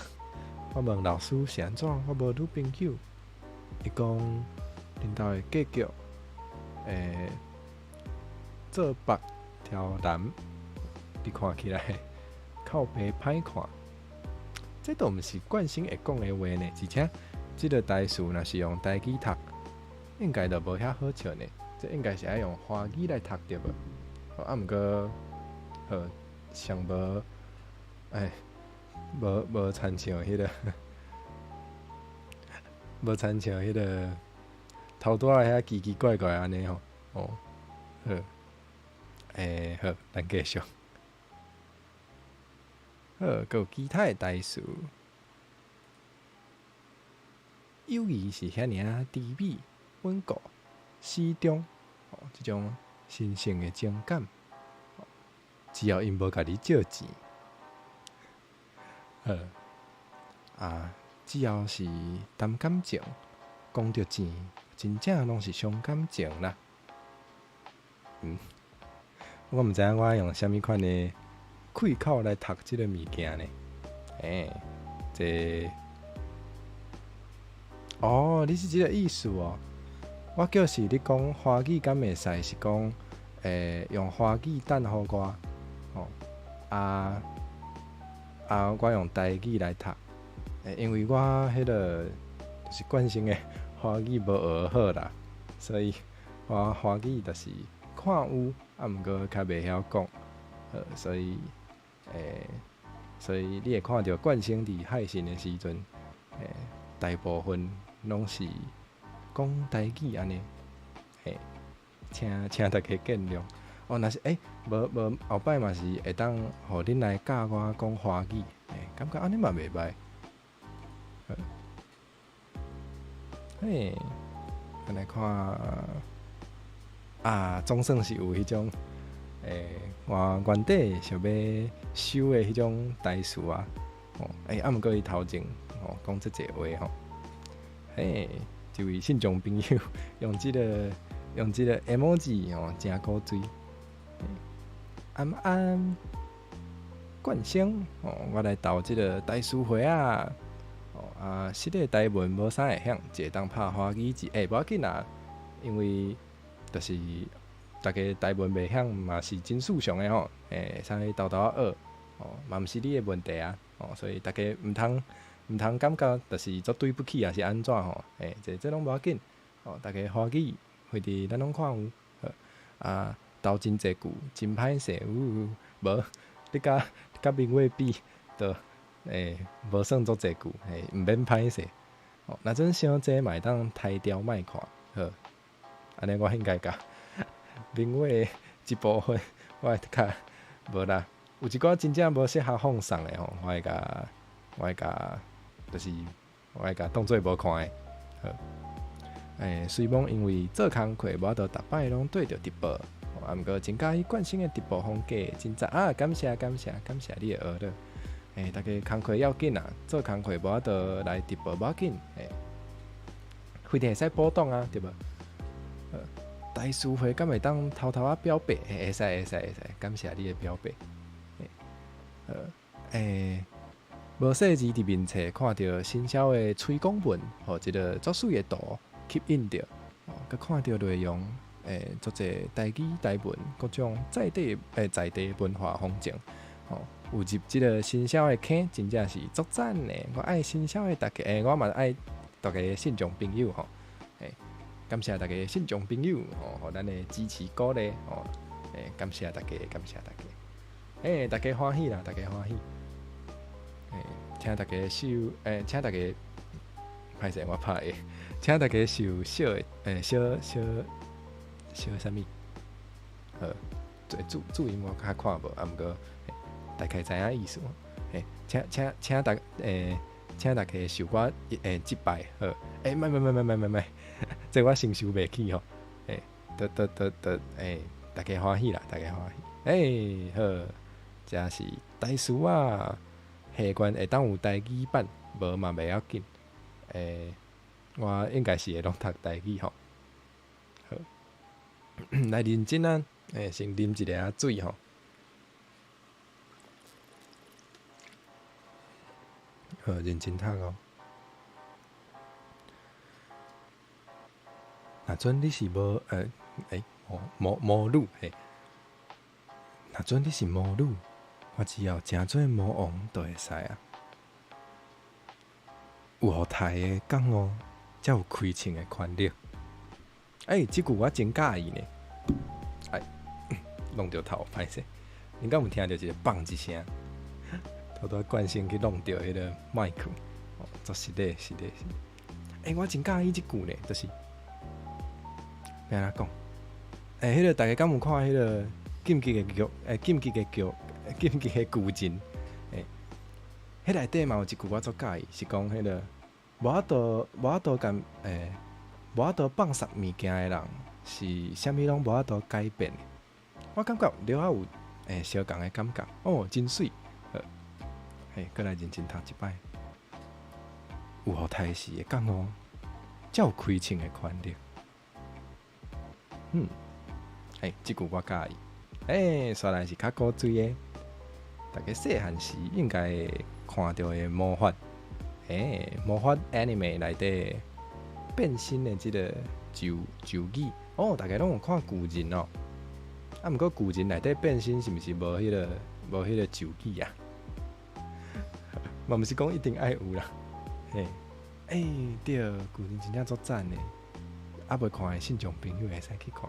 我問老師是按怎，我無女朋友。伊講恁兜的格局，坐北朝南，你看起來口碑歹看。這都毋是慣性會講的話呢，而且這个台詞若是用台語讀，應該就無遐好笑呢。這應該是愛用華語來讀對無？啊，毋過，好，上無，無親像彼个，無親像彼个頭拄仔遐奇奇怪怪按呢吼，哦，好，好，咱繼續。好，閣有其他的台詞。友誼是遐爾仔甜美、穩固、始終，哦，這種神聖的情感，只要𪜶無共你借錢。好啊，只要是談感情，講著錢，真正攏是傷感情啦。我毋知影我愛用啥物款的開口來讀這個物件呢？欸，這哦，你是這個意思哦。我叫是你講華語敢會使是講，用華語彈予我，哦，啊啊，我用台語來讀，因為我彼個就是慣性的華語無學好啦，所以我華語就是看有，啊，毋過較袂曉講，所以你會看著慣性佇海信的時陣，大部分攏是講台語按呢，嘿，請大家見諒。哦，若是無無後擺嘛是會當予恁來教我講華語，感覺按呢嘛袂䆀。嘿，咱來看啊，總算是有彼種，我原底想欲收的彼種台詞啊，哦，啊，毋過伊頭前哦講這濟話吼，嘿，這位信眾朋友用這個 emoji 哦，誠古錐。安安，冠生哦，我來投這個台詞回啊。哦啊，實際台文無啥會曉，只會當拍華語字，無要緊啦，因為就是大家台文袂曉嘛是真正常的吼，會使沓沓仔學，哦，嘛毋是你的問題啊，哦，所以大家毋通感覺就是足對不起抑是按怎吼，這攏無要緊，哦，大家華語反正咱攏看有，好啊，投真濟句，真歹勢，無，你佮明月比，就無算足濟句，毋免歹勢。哦，若陣傷濟嘛會當台調莫看，好，按呢我應該共明月的一部分，我會較無啦，有一寡真正無適合放送的吼，我會共，就是我會共當做無看的，好。雖罔因為做工課無法度逐擺攏對著直播，啊，毋過真佮意冠生的直播風格，真讚啊！感謝感謝感謝你的學樂。大家工課要緊啊，做工課無法度來直播無要緊，反正會使補檔啊，對無？台詞會敢會當偷偷仔表白？會使會使會使，感謝你的表白。無細字佇面冊看著新銷的催廣文，予一个足媠的圖吸引著，哦，閣看著內容，足濟台語台文，各種在地文化風情，哦，有入這个新銷的坑，真正是足讚的。我愛新銷的大家，我嘛愛大家信眾朋友吼，感謝大家信眾朋友吼，予咱的支持鼓勵吼，感謝大家，感謝大家，大家歡喜啦，大家歡喜，請大家受，請大家，歹勢我拍的，請大家受小的，小小小啥物？好，注音我較看無，啊，毋過大概知影意思。請大家受我這擺好，莫莫莫莫莫莫莫，這我承受袂起吼，得得得得，大家歡喜啦，大家歡喜，好，這是台詞啊，下關會當有台語版，無嘛袂要緊，我應該是會攏讀台語吼。好，來認真啊，先啉一下水吼。好，認真讀哦。若準你是無，魔魔女嘿。若準你是魔女，我只要成做魔王就會使啊。有予刣的覺悟，才有開銃的權力。這句我真佮意呢。弄著頭，歹勢。你敢有聽著一个砰一聲？頭拄仔慣性去弄著彼个麥克，哦，足失禮，失禮，失禮。我真佮意這句呢，就是欲按怎講？彼个大家敢有看彼个進擊的巨，進擊的巨，進擊的巨人？彼內底嘛有一句我足佮意，是講彼个無法度共，無法度放殺物件的人，是啥物攏無法度改變的。我感覺著有相仝的感覺，哦，真媠。嘿，閣來認真讀一擺，有予刣死的覺悟，才有開銃的權力。嘿，這句我佮意。欸，煞來是較古錐的，大家細漢時應該會看著的魔法，欸，魔法 anime 內底變身的這个咒語。哦，大家攏有看巨人哦。啊，毋過巨人內底變身是毋是無彼個咒語啊？嘛毋是講一定愛有啦。嘿，欸，對，巨人真正足讚的，猶未看的信眾朋友會使去看。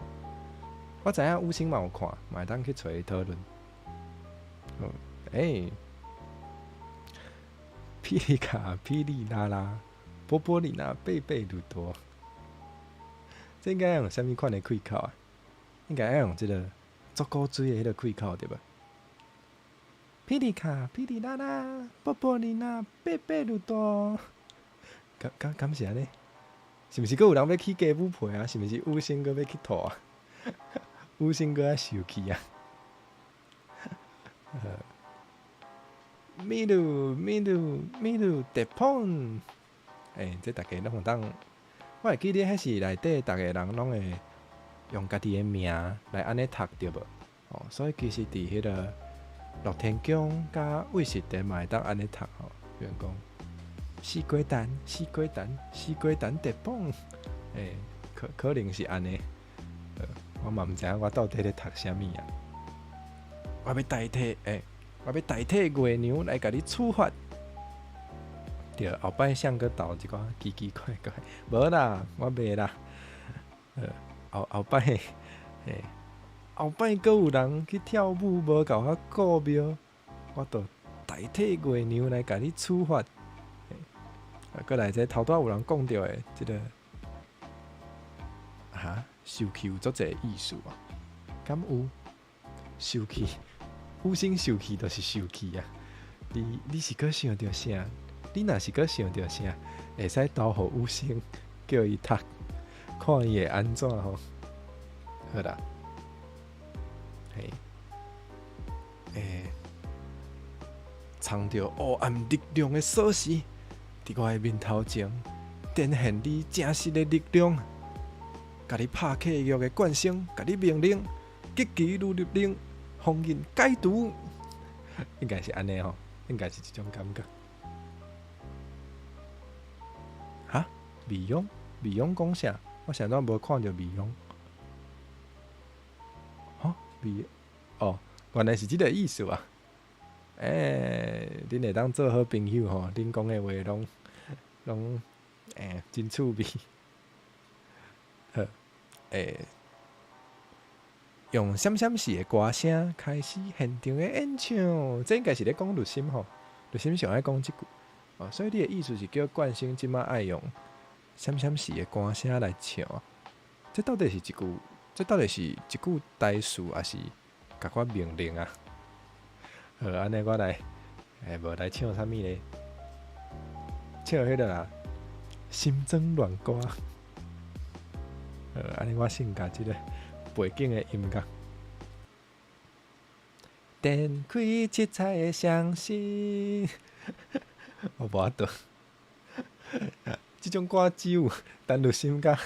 我知影五星嘛有看，嘛會當去揣伊討論。好，欸，霹靂卡、霹靂拉拉、波波里娜、貝貝魯多，這應該用啥物款的開口啊？應該愛用這个足古錐的彼个開口對無？霹靂卡、霹靂拉拉、波波里娜、貝貝魯多，敢是按呢？是毋是閣有人欲起雞母皮啊？是毋是五星閣欲去吐啊？五星閣愛受氣啊！米魯米魯米魯德碰，欸，這逐家攏有當，我會記得彼時內底逐个人攏會用家己的名來按呢讀對無？哦，所以其實佇彼个樂天宮佮魏士德嘛會當按呢讀吼，比如講四雞蛋、四雞蛋、四雞蛋德碰，欸，可能是按呢。我嘛毋知影我到底咧讀啥物啊！我欲代替月娘來共你處罰。對，後擺誰閣投一寡奇奇怪怪，無啦，我袂啦。後擺，欸，後擺閣有人去跳舞，無共我顧廟，我就代替月娘來共你處罰。啊，閣來這頭拄仔有人講著的，這个，哈？受氣有足濟意思啊？敢有？受氣，五星受氣就是受氣啊！你是閣想著啥？你若是閣想著啥，會使投予五星，叫伊讀，看伊會按怎吼？好啦，嘿，欸，藏著黑暗力量的鎖匙，佇我的面頭前展現你真實的力量。共你拍契約的慣性，共你命令，急急如律令，封印解除，應該是按呢吼，應該是這種感覺。哈？未央？未央講啥？我啥怎無看著未央？哈？未？哦，原來是這个意思啊！欸，恁會當做好朋友吼，恁講的話攏欸真趣味。好，欸，用閃閃時的歌聲開始現場的演唱，這應該是咧講律心吼，律心上愛講這句哦，所以你的意思是叫冠星這馬愛用閃閃時的歌聲來唱啊？這到底是一句台詞，抑是共我命令啊？好，按呢我來，欸，無來唱啥物咧？唱彼个啦，心裝戀歌。按呢我先共這个背景的音樂。展開七彩的傷心，我無法度。這種歌只有陳律心佮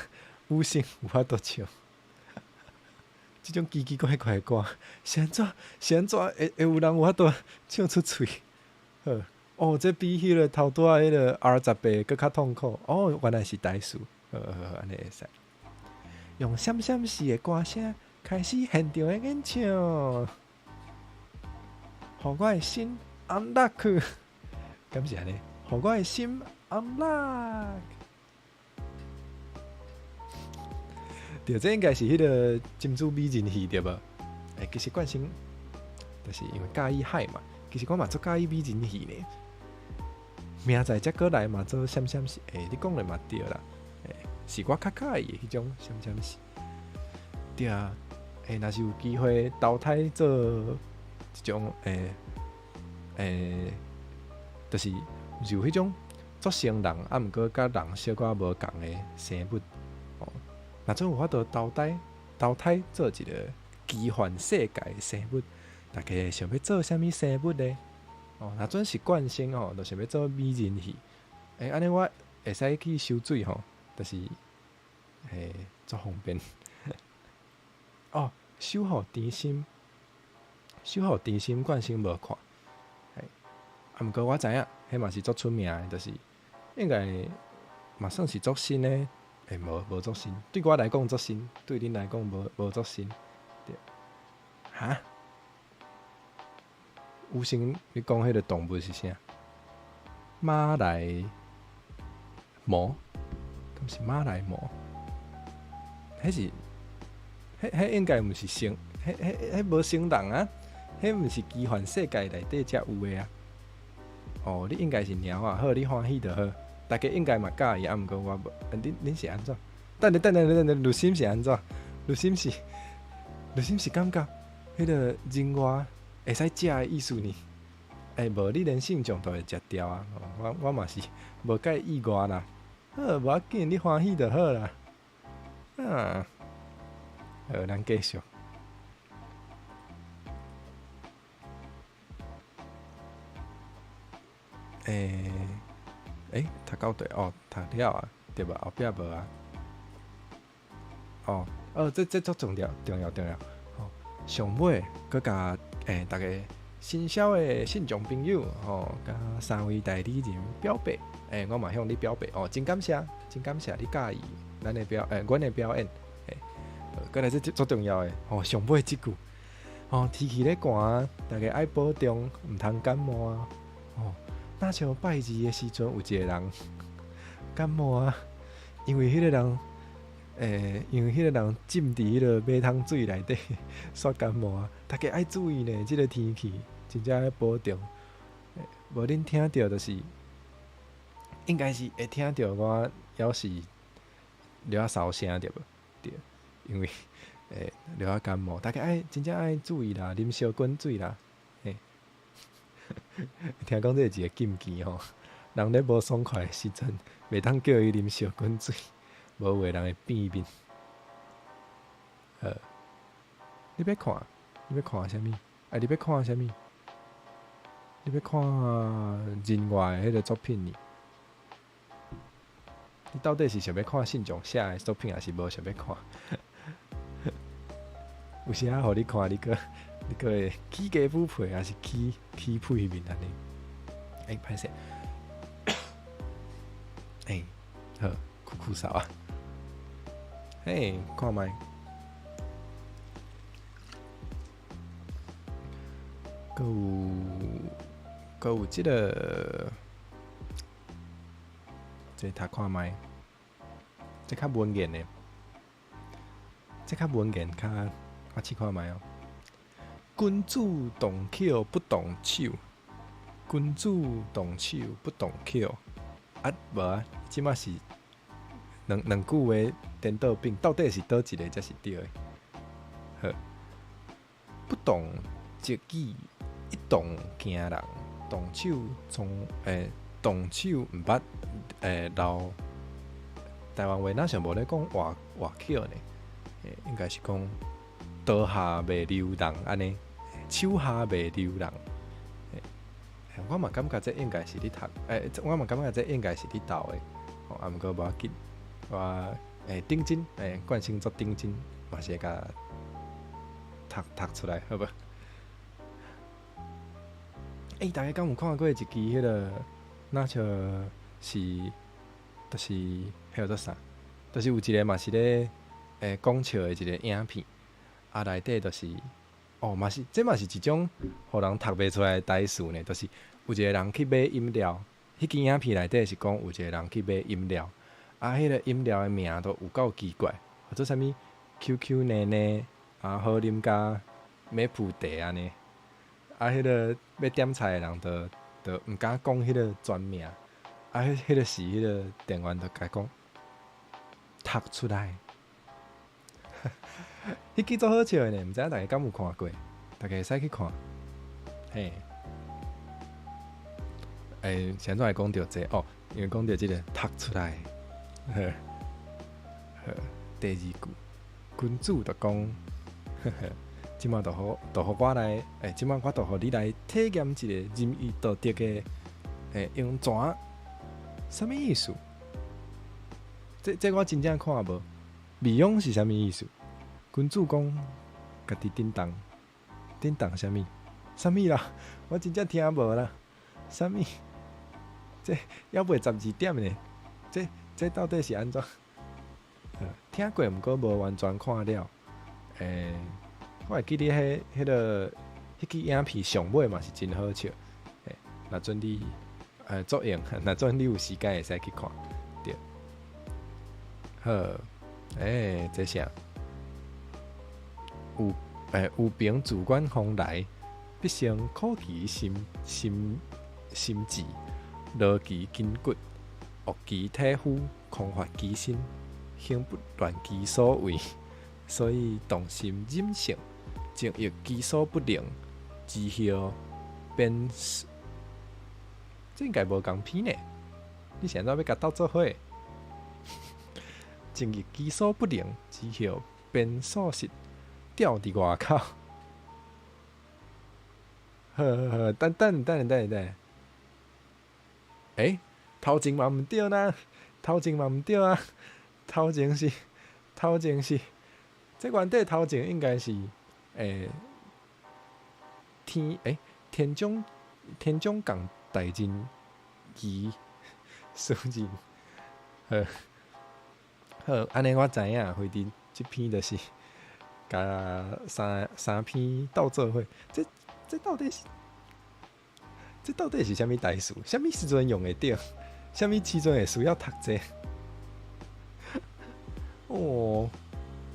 五星有法度唱。這種奇奇怪怪的歌，是按怎？是按怎會有人有法度唱出喙？好，哦，這比彼个頭拄仔彼个 R 18閣較痛苦。哦，原來是台詞。好好好，按呢會使。用閃閃時的歌聲開始現場的演唱，予我的心 unlock，敢是按呢？予我的心 unlock。對，這應該是彼个珍珠美人魚對無？欸，其實冠星就是因為佮意海嘛，其實我嘛足佮意美人魚呢。明仔載才閣來嘛做閃閃時，欸，你講的嘛對啦。是我較佮意的彼種閃閃時，對啊，欸，若是有機會投胎做一種，欸欸，就是有彼種足像人，啊，毋過佮人小可無仝的生物，哦，若真有法度投胎做一个奇幻世界的生物，大家會想欲做啥物生物呢？哦，若準是冠星吼，就想欲做美人魚。欸，按呢我會使去收水吼，就是欸足方便。哦，守護甜心，守護甜心，冠星無看。嘿，啊，毋過我知影，彼嘛是足出名的，就是應該嘛算是足新的。欸，無無足新，對我來講足新，對恁來講無無足新。對。哈？有聲，你講彼個動物是啥？馬來貘？敢是馬來貘？彼是，彼彼應該毋是成，彼彼彼無成人啊！彼毋是奇幻世界內底才有的啊！哦，你應該是貓啊，好，你歡喜就好。大家應該嘛佮意，啊，毋過我無。恁恁是按怎？等下等下等下，呂心是按怎？呂心是，呂心是感覺彼個人外會使食的意思呢？欸，無你連信眾都會食掉啊！我我嘛是無介意外啦。好，無要緊，你歡喜就好啦。啊，好，咱繼續。欸，欸，讀到佗哦，讀了啊，對無？後壁無啊。哦，哦，這這足重要，重要，重要。吼，上尾閣共欸逐家新痟的信眾朋友吼，佮三位代理人表白。欸，我嘛向你表白哦，真感謝，真感謝你佮意咱的表，欸，阮的表演。欸，閣來這足重要的吼，上尾這句，吼，天氣咧寒，大家愛保重，毋通感冒啊。吼，若像拜二的時陣，有一個人感冒啊，因為彼個人，欸，因為彼個人浸佇彼個馬桶水內底，煞感冒啊！大家愛注意呢，這個天氣真正愛保重。無恁聽著就是，應該是會聽著我猶是著仔嗽聲對無？對，因為欸著仔感冒，大家愛真正愛注意啦，啉燒滾水啦。欸，聽講這是一個禁忌吼，人咧無爽快的時陣，袂當叫伊啉燒滾水，無有的人會變面。好，你欲看？你欲看啥物？啊，你欲看啥物？你欲看人外的彼個作品呢？你到底是想欲看信眾寫的作品，還是無想欲看？有時仔予你看，你閣你閣會起雞母皮，還是起起屁面按呢？欸，歹勢。欸，好，咳咳嗽啊。嘿，看覓。閣有閣有這個，這讀看覓，這較文言的，這較文言較，我試看覓哦。君子動口不動手，君子動手不動口。啊，無啊，這馬是兩兩句話顛倒變，到底是佗一个才是對的？好，不動則已，一動驚人。動手從欸，動手毋捌欸留。台灣話若像無咧講活活口呢？欸，應該是講刀下袂留人按呢，手下袂留人。欸，我嘛感覺這應該是咧讀，欸，我嘛感覺這應該是咧鬥的。吼，啊，毋過無要緊，我欸認真，欸，慣性做認真，嘛是會共讀讀出來，好無？欸，大家敢有看過一支彼個，若像是，就是彼叫做啥？就是有一個嘛是咧，欸，講笑的一個影片，啊，內底就是，哦，嘛是，這嘛是一種予人讀袂出來的台詞呢，就是有一個人去買飲料，彼支影片內底是講有一個人去買飲料，啊，彼個飲料的名都有夠奇怪，叫做啥物 QQ 奶奶，啊，好啉甲美普茶按呢。啊，彼個欲點菜的人就就毋敢講彼個全名，啊，彼彼個時，彼個店員就共伊講讀出來。彼支足好笑的呢，毋知影大家敢有看過？大家會使去看。嘿，欸，是按怎會講著這個？哦，因為講著這個讀出來。好，好，第二句，君子就講，呵呵，這馬就予就予我來，欸，這馬我就予你來體驗一个仁義道德的欸湧泉，啥物意思？這這我真正看無，未央是啥物意思？君主講家己叮當，叮當啥物？啥物啦？我真正聽無啦，啥物？這猶未12點呢，這這到底是按怎？聽過，毋過無完全看了。欸，我會記得彼彼个彼支影片上尾嘛是真好笑。欸，若準你作用，若準你有時間會使去看。對，好，欸，這啥？有欸，有朋自遠方來，必先苦其心心心志，勞其筋骨，惡其體膚，空乏其身，行不亂其所為。所以動心忍性，情欲其所不能，之後便是這應該無仝篇呢？你是按怎欲共鬥做伙？情欲其所不能，之後便素食吊佇外口。好好好，等等等等等。欸，頭前嘛毋對啦，頭前嘛毋對啊，頭前是頭前是，這原底頭前應該是欸天欸田中田中港大臣儀書人，好，好，按呢我知影，回佇這篇就是共三三篇鬥做伙，這這到底是這到底是啥物代誌？啥物時陣用會著？啥物時陣會需要讀這個？哦，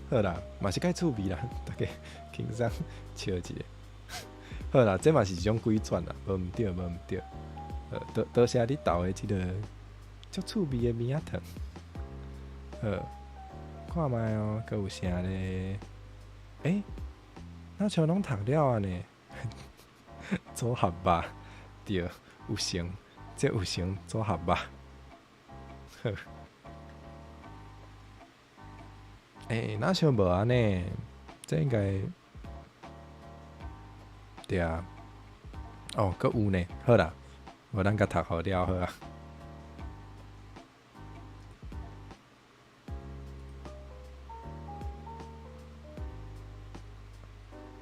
好啦，嘛是較趣味啦，大家輕鬆笑一下。好啦，這嘛是一種鬼轉啦，無毋對，無毋對。多多謝你投的這个足趣味的物仔糖。好，看覓哦，閣有啥咧？欸，若像攏讀了啊呢？組合吧，對，有成，這有成組合吧。好。欸，若像無按呢？這應該對啊。哦，閣有呢。好啦，無咱共讀予了好啊。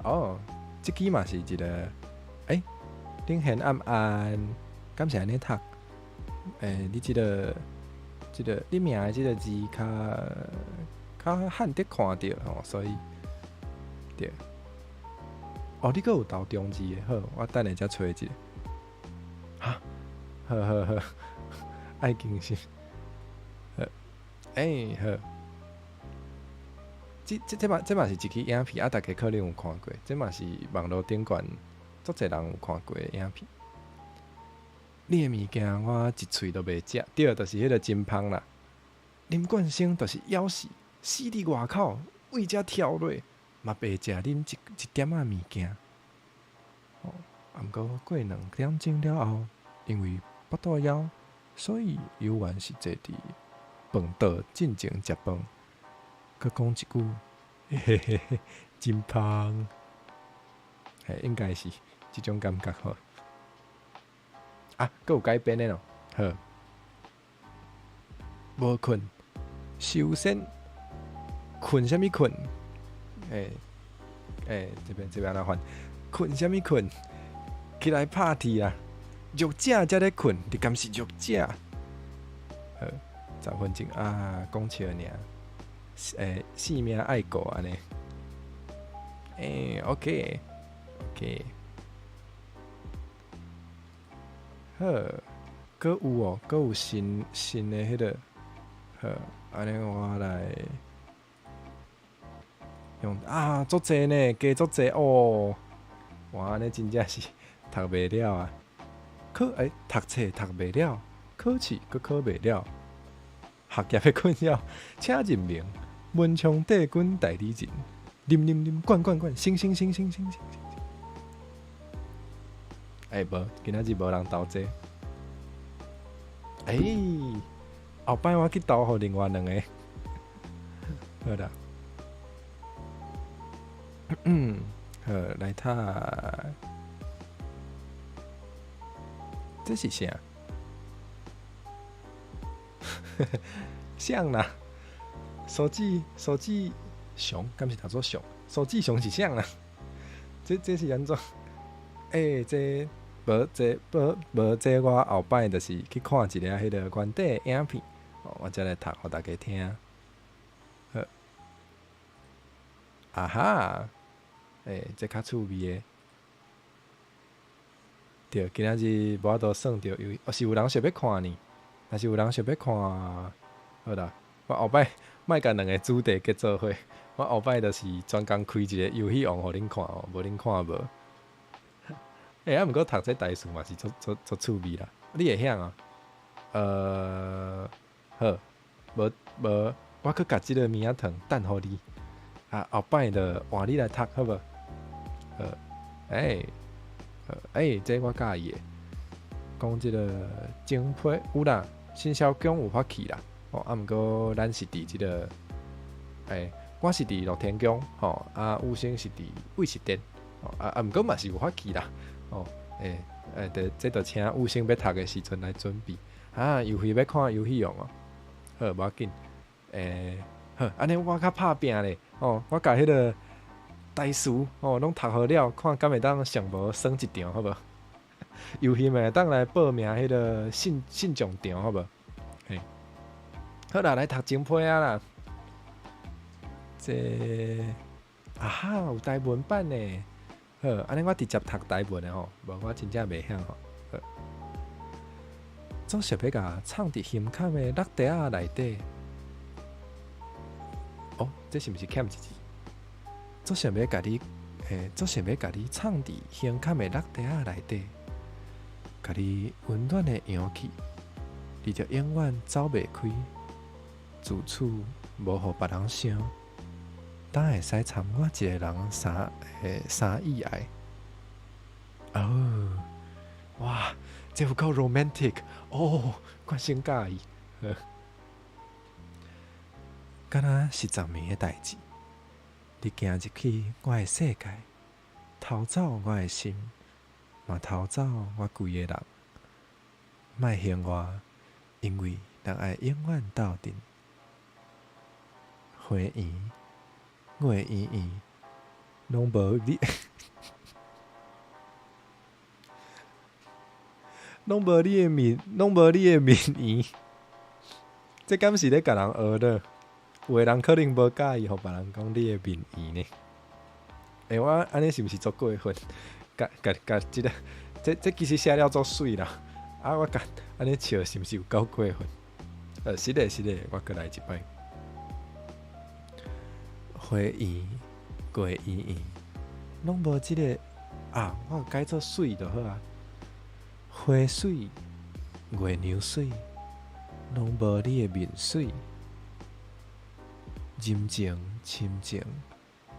哦，這支嘛是一个，欸，頂玄暗暗，敢是按呢讀？欸，你這个，這个你名的這个字較較罕得看著吼，所以對。哦，你閣有投中字的，好，我等下才揣一下。哈，好好好，愛更新。好，欸，好。這這這嘛這嘛是一支影片，啊，大家可能有看過，這嘛是網路頂懸足濟人有看過的影片。你的物件我一喙都袂食，對，就是彼个真芳啦。林冠生就是枵死，死佇外口，為遮跳落，嘛袂食恁一一點仔物件。哦，啊，毋過過2點鐘了後，因為腹肚枵，所以猶原是坐佇飯桌進前食飯。閣講一句，嘿嘿嘿嘿，真芳，嘿，應該是這種感覺吼。啊，閣有改編的咯，好。無睏，修仙，睏啥物睏？欸欸，這邊這邊按怎翻？睏啥物睏？起來拍鐵啊！弱者才咧睏，你敢是弱者？好，10分鐘啊，講笑爾。欸，性命愛顧按呢。欸，OK，OK。好，閣有哦，閣有新新的彼个，好，按呢我來用啊，足濟呢，加足濟哦。哇，按呢真正是讀袂了啊！考欸，讀冊讀袂了，考試閣考袂了。學業的困擾，請認明文昌帝君代理人，啉啉啉，灌灌灌，星星星星星星星。欸，無，今仔日無人投這個。欸，後擺我去投予另外兩個。好啦。好，來讀，這是啥？啥啦？蘇志蘇志雄，敢是讀做雄？蘇志雄是啥啦？這是按怎？欸，這無這無無這，我後擺就是去看一下彼个原底的影片，我才來讀予大家聽。好，啊哈，欸，這較趣味的。對，今仔日無法度算著有，哦，是有人想欲看呢？若是有人想欲看，好啦，我後擺莫共兩个主題結做伙，我後擺就是專工開一个遊戲王予恁看哦，無恁看無。欸，啊，毋過讀這台詞嘛是足足足趣味啦。你會曉啊？好，無無，我閣共這个物仔糖等予你，啊，後擺就換你來讀好無？好，欸，欸，這我佮意的，講這个整批有啦，新霄宮有發起啦，哦，啊，毋過咱是佇這个，欸，我是佇樂天宮，吼，啊，五星是佇偉士殿，哦，啊啊，毋過嘛是有發起啦，哦，欸，欸，就這就請五星欲讀的時陣來準備，啊，遊戲欲看遊戲王哦，好，無要緊，欸，好，按呢我較拍拚咧，哦，我共彼个台詞，哦，攏讀好了，看敢會當上無耍一場，好無？遊戲嘛會當來報名彼个信信眾場，好無？嘿，好啦，來讀前批仔啦。這啊哈，有台文版的，好，按呢我直接讀台文的吼，無我真正袂曉吼。好，總是欲共藏佇胸坎的落袋仔內底。哦，這是毋是欠一字？總想欲共你，欸，總想欲共你藏佇胸坎的落袋仔內底，共你溫暖的陽氣，你就永遠走袂開，自此無予別人想，敢會使參我一个人三欸三意愛？哦，哇，這有夠 romantic 哦，我先佮意。敢若是昨暝的代誌，你行入去我的世界，偷走我的心，嘛偷走我規个人。莫嫌我，因為咱愛永遠鬥陣。花圓，月圓圓，攏無你，攏無你的面，攏無你的面圓。這敢是咧共人學的？有的人可能無佮意，予別人講你的面圓呢。欸，我按呢是毋是足過分？共共共這个，這這其實寫了足媠啦。啊，我共按呢笑是毋是有夠過分？是的，是的，我閣來一擺。花圓，月圓圓，攏無這个啊！我改做媠就好啊。花媠，月娘媠，攏無你的面媠。人情親情，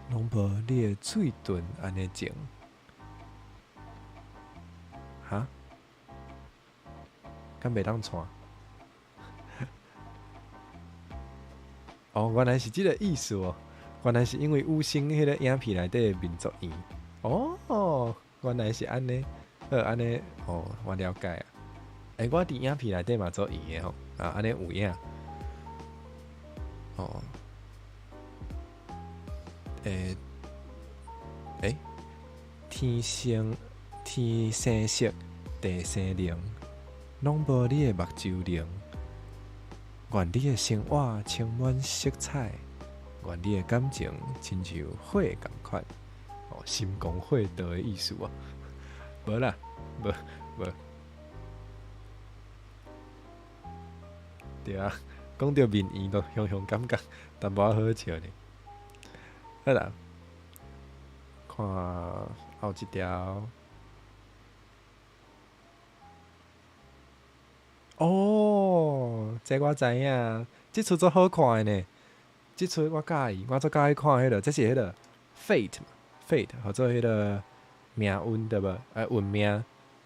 攏無你的喙唇按呢情。哈？敢袂當傳？哦，原來是這个意思哦。原來是因為五星彼个影片內底的面足圓。哦，原來是按呢。好，按呢，哦，我了解啊。欸，我佇影片內底嘛足圓的吼，啊，按呢有影。哦。欸，欸，天生天生色，地生靈，攏無你的目睭靈。願你的生活充滿色彩，願你的感情親像火仝款。哦，心廣火道的意思哦。無啦，無無。對啊，講著面圓就雄雄感覺淡薄仔好笑呢。好啦，看後一條。哦，這我知影，這齣足好看的呢。這齣我佮意，我足佮意看彼个，這是彼个 Fate 嘛，Fate 號做彼个命運對無？運命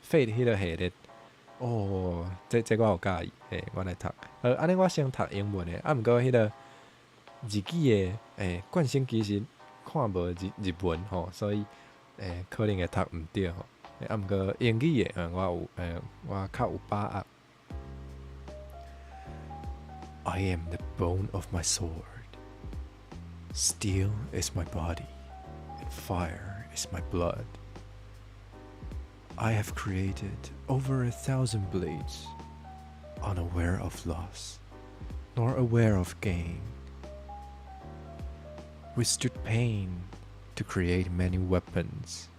Fate 彼个系列。哦，這這我有佮意，嘿，我來讀。按呢我先讀英文的，啊，毋過彼个日語的，欸，冠生其實看無日日文吼，所以欸，可能會讀毋著吼。啊，毋過英語的，我有，欸，我較有把握。I am the bone of my sword. Steel is my body, and fire is my blood. I have created over 1,000 blades, unaware of loss, nor aware of gain. Withstood pain to create many weapons,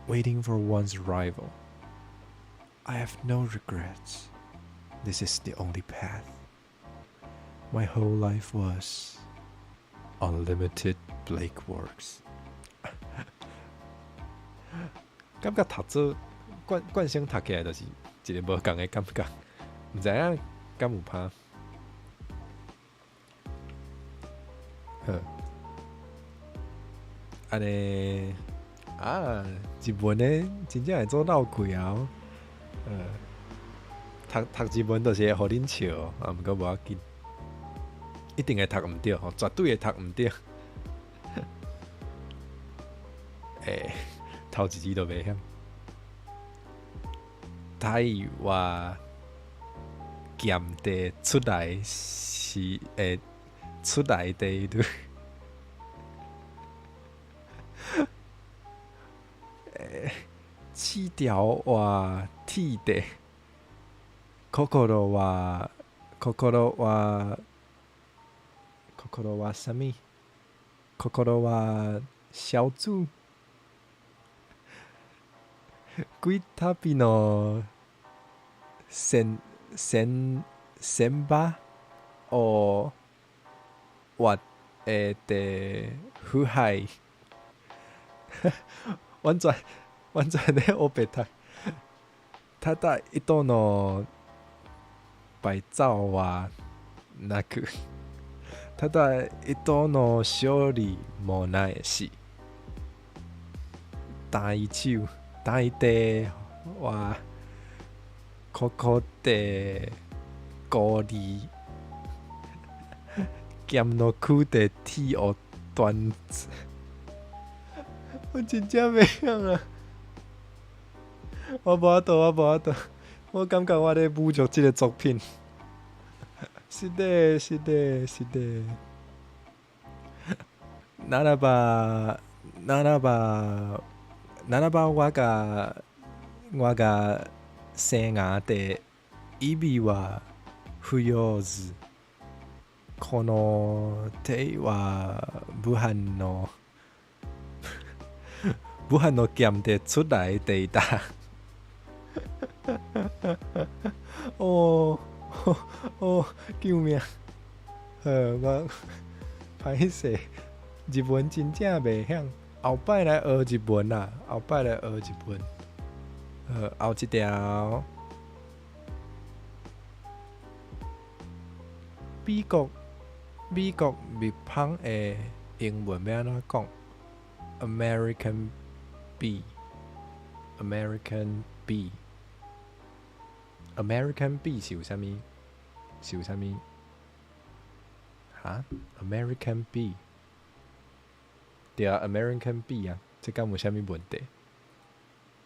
waiting for one's rival. I have no regrets. This is the only path. My whole life was Unlimited Blade Works。感覺讀做慣慣性讀起來就是一个無仝的感覺，毋知影敢有拍？好，按呢啊，日文的真正會做鬧開啊！讀讀日文就是會予恁笑，啊，毋過無要緊，一定會讀毋著吼，絕對會讀毋著。欸，頭一字都袂曉。台話劍地出來是會出來的對。欸，試條話鐵地，心は心は心は啥物？心は小主。幾旅の千千千把を割的腐敗，完全完全咧烏白讀。ただ一の敗走はなく、ただ一の勝利もないし、大手大地はここで孤立，劍の區的鐵を斷。我真正袂曉啊！我無法度，我無法度，我感覺我咧侮辱這个作品。是的，是的，是的。ならば，ならば，ならば我が我が生涯で意味は不要ず、この手は武漢の武漢の劍で出來的打。哦哦，救命！好，我歹勢，日文真正袂曉，後擺來學日文啦，後擺來學日文。好，後一條。美國美國蜜蜂的英文欲按怎講？American bee，American bee，American bee 是有啥物？是有啥物？哈？American bee，對啊，American bee 啊，這敢有啥物問題？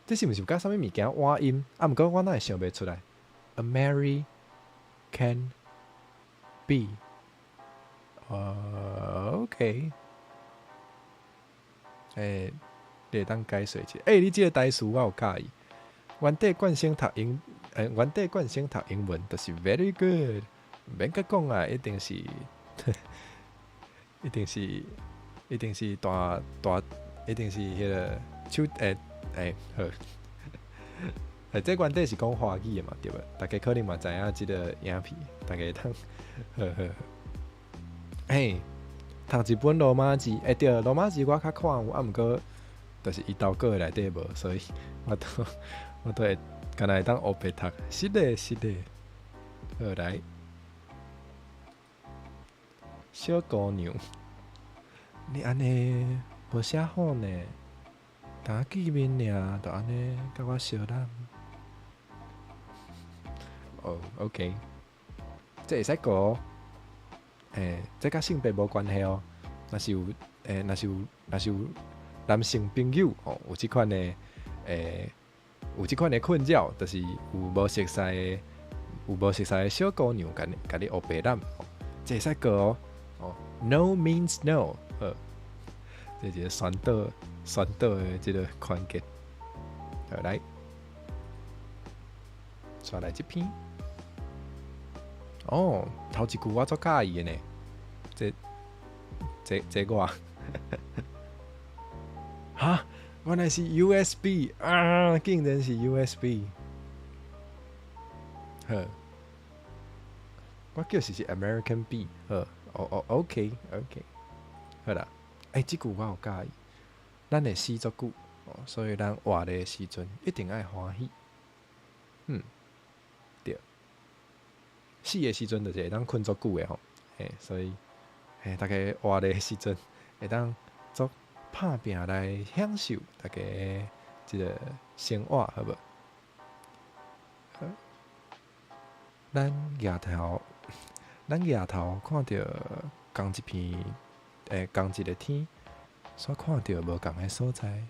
這是毋是有佮啥物物件倚音？啊，毋過我哪會想袂出來？American bee，OK，欸，你會當解說一下？欸，你這个台詞我有佮意。原底慣性讀英，欸，原底慣性讀英文就是 very good，免閣講啊，一定是，一定是，一定是大大，一定是彼个手，欸欸好。欸，這原底是講華語的嘛，對無？大家可能嘛知影這个影片，大家會當，好好好。嘿，讀一本羅馬字，欸對，羅馬字我較看有，啊毋過，就是伊投稿的內底無，所以我都我都會敢若會當烏白讀。是的，是的。好來，小姑娘，你按呢無啥好呢？逐見面爾就按呢共我相攬。哦，OK，這會使過哦。欸，這佮性別無關係哦。若是有，欸，若是有，若是有，男性朋友吼，有這款的困擾，就是有無熟似的小姑娘共你烏白攬，這會使過哦。哦，No means no，好，這一個宣導的這個環節。好，來，刷來這篇。哦，頭一句我足佮意的呢，這我，哈，原來是 USB 啊，竟然是 USB。好，我叫是 American B，好，哦哦，OK OK，好啦，欸，這句我有佮意，咱會死足久，所以咱活的時陣一定愛歡喜。對，死的時陣就是會當睏足久的吼，嘿，所以，嘿，大家活的時陣會當足拍拚來享受大家這個生活，好無？好，咱舉頭看著仝一片，仝一个天，所看著無仝的所在。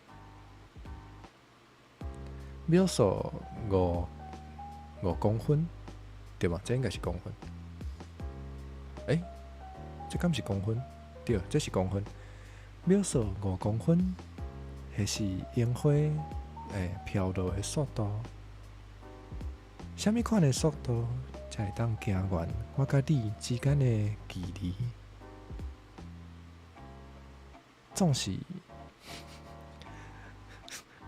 秒速5公分，對吧？這應該是公分。欸，這敢是公分？對，這是公分。秒速五公分，彼是櫻花飄落的速度。啥物款的速度才會當行完我佮你之間的距離？總是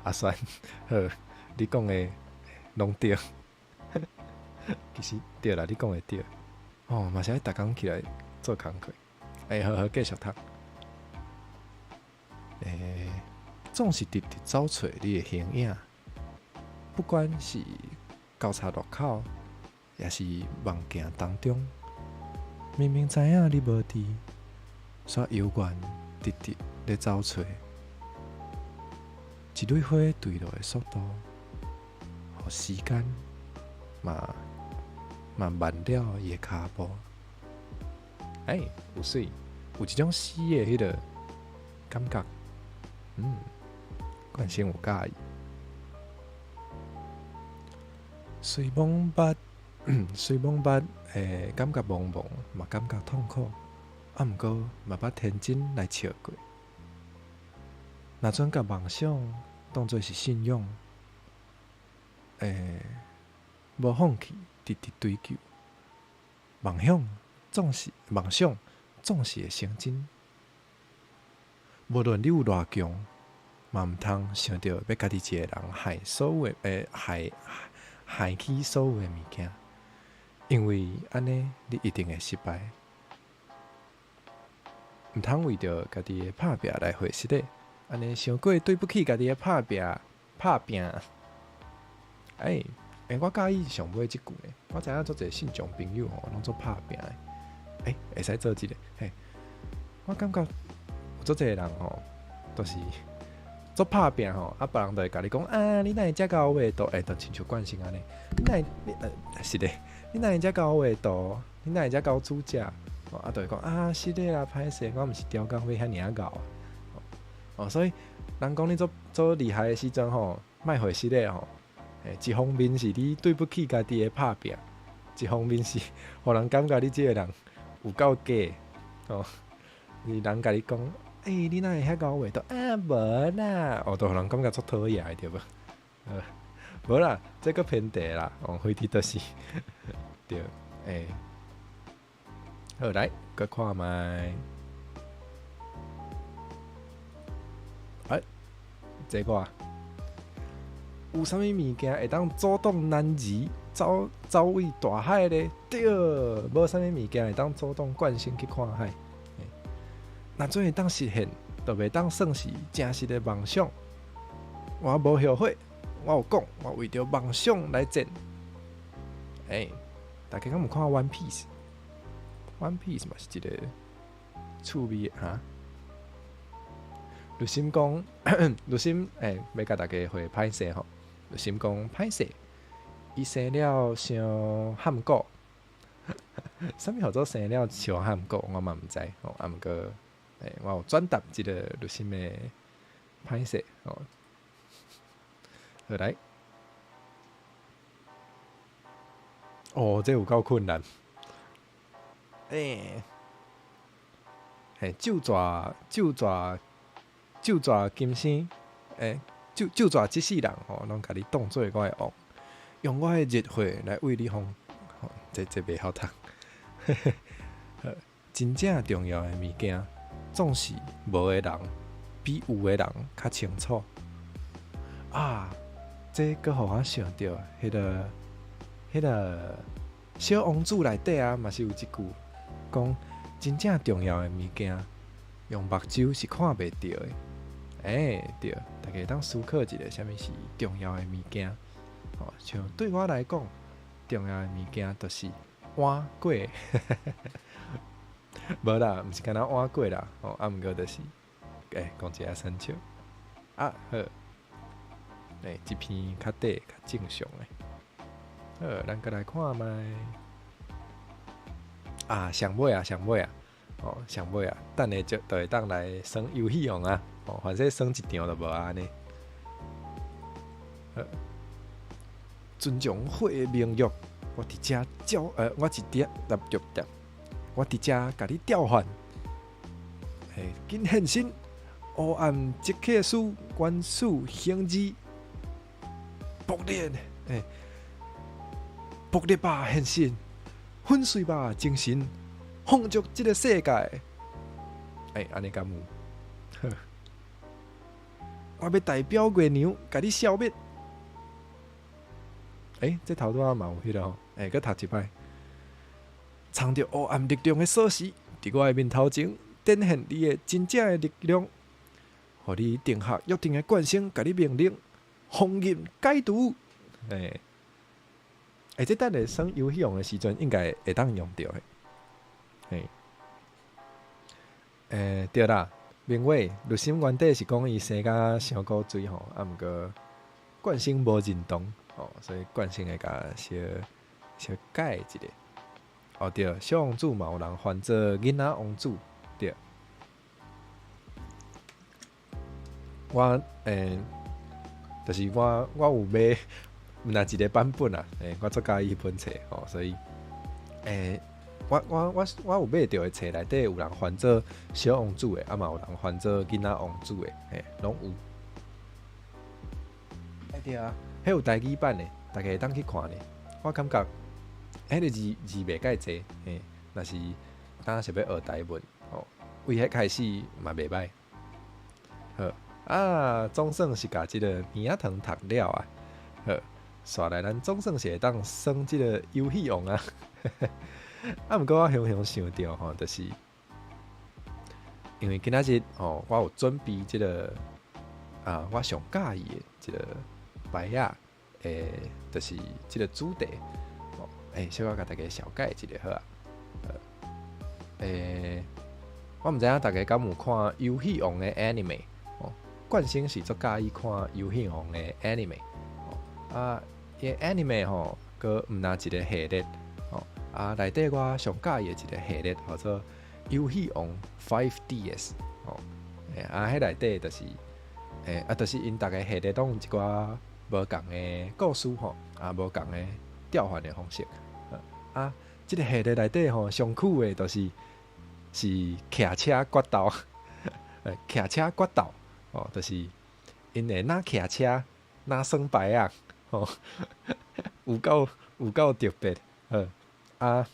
阿算好，你講的攏對。其實對啦，你講的對。哦，嘛是愛逐工起來做工課。欸，好好繼續讀。欸，總是直直走揣你的形影，不管是交叉路口，抑是夢境當中，明明知影你無佇，煞猶原直直咧走揣。一蕊花墜落的速度，予時間嘛慢了伊的跤步。欸，有媠，有一種詩的彼個感覺。冠生有佮意。雖罔捌，感覺茫茫，嘛感覺痛苦，啊，毋過嘛捌天真來笑過。若準共夢想當做是信仰，無放棄，直直追求。夢想總是會成真。無論你有偌強，嘛毋通想著欲家己一个人害所有的，害去所有的物件，因為按呢，你一定會失敗。毋通為著家己的拍拚來回失的，按呢傷過對不起家己的拍拚，拍拚。欸，我佮意上尾這句呢，我知影足濟信眾朋友吼，攏足拍拚的。欸，會使做這個，嘿，我感覺有足濟人吼，都是足拍拚吼，啊，別人就會共你講啊，你哪會遮𠢕畫圖？欸，就親像慣性按呢，你哪會你是的，你哪會遮𠢕畫圖？你哪會遮𠢕煮食？啊，就會講啊，是的啦，歹勢，我毋是刁工欲遐爾仔𠢕。哦，所以人講你足足厲害的時陣吼，莫回失禮吼。欸，一方面是你對不起家己的拍拚，一方面是予人感覺你這個人有夠假哦。你人共你講，欸，你哪會遐𠢕畫圖？啊，無啦，哦，就予人感覺足討厭的對無？無啦，這閣偏題啦，哦，非佇就是對，欸，好來，閣看覓。欸，這個有啥物物件會當阻擋男兒走位大海咧？對，無啥物物件會當阻擋冠生去看海。若準會當實現，就袂當算是誠實的夢想。我無後悔，我有講，我為著夢想來戰。欸，大家敢有看《One Piece》？《One Piece》嘛是一個趣味的哈。律心講，律心欸，欲共大家回歹勢吼。律心講歹勢，伊生了傷譀古，啥物號做生了傷譀古，我嘛毋知吼。啊，毋過，欸，我有轉達這個律心的歹勢哦。好來，哦，這有夠困難。欸，嘿，咒蛇咒蛇咒蛇金星，欸，咒咒蛇這世人吼，攏共你當做我的王，用我的熱血來為你奉，吼，這這袂曉讀。真正重要的物件，總是無的人比有的人較清楚。啊，這閣予我想著彼个彼个小王子內底啊，嘛是有一句講，真正重要的物件，用目睭是看袂著的。欸，對，大家會當思考一下，啥物是重要的物件？吼，像對我來講，重要的物件就是碗粿。無啦，毋是干焦碗粿啦，吼，啊，毋過就是，欸，講一下生笑。啊，好，欸，這篇較短、較正常的。好，咱閣來看覓。啊，上尾啊，上尾啊，哦，上尾啊，等下就就會當來耍遊戲王啊，哦，反正耍一場就無按呢。好，尊重火的名約，我佇遮召，我佇遮入入我佇遮共你調換。欸，緊現身，黑暗傑克斯元始星字，爆裂，欸，爆裂吧現身，粉碎吧精神，放逐這个世界。欸，按呢敢有？我欲代表月娘，共你消滅。欸，這頭拄仔嘛有彼个吼，欸，閣讀一擺。藏著黑暗力量的鎖匙，佇我的面頭前展現你的真正的力量，予你定下約定的慣性，共你命令，封印解除。欸，欸，這等下耍遊戲王的時陣，應該會當用著的。嘿，欸，對啦，明偉，律心原底是講伊生甲傷古錐吼，啊，毋過慣性無認同，吼，所以慣性會共小小改一下。哦對，小王子嘛有人翻做囡仔王子，對。我欸，就是我我有買，毋但一个版本啊，欸，我足佮意彼本冊吼，所以欸，我我我我有買著的冊內底有人翻做小王子的，啊嘛有人翻做囡仔王子的，嘿，攏有。欸對啊，彼有台語版的，大家會當去看咧。我感覺彼个字字袂蓋濟，嘿，若是當時欲學台文，吼，為彼開始嘛袂䆀。好，啊，總算是共這个耳仔糖讀了啊。好，紲來咱總算是會當耍這个遊戲王啊。啊，毋過我雄雄想著吼，就是因為今仔日吼，我有準備這个啊，我上佮意的這个牌仔，欸，就是這个主題。欸，小可共大家紹介一下好啊。欸，我毋知影大家敢有看遊戲王的 anime 哦？慣性是足佮意看遊戲王的 anime 哦。啊，伊 anime 吼，閣毋若一个系列哦。啊，內底我上佮意的一個系列號做遊戲王 5DS 哦。欸，啊，彼內底就是，欸，啊，就是𪜶逐个系列攏有一寡無仝的故事吼，啊，無仝的調換的方式。啊，這个系列內底吼，上酷的就是是騎車決鬥，騎車決鬥哦，就是𪜶會若騎車，若耍牌仔，吼，有夠有夠特別，好啊，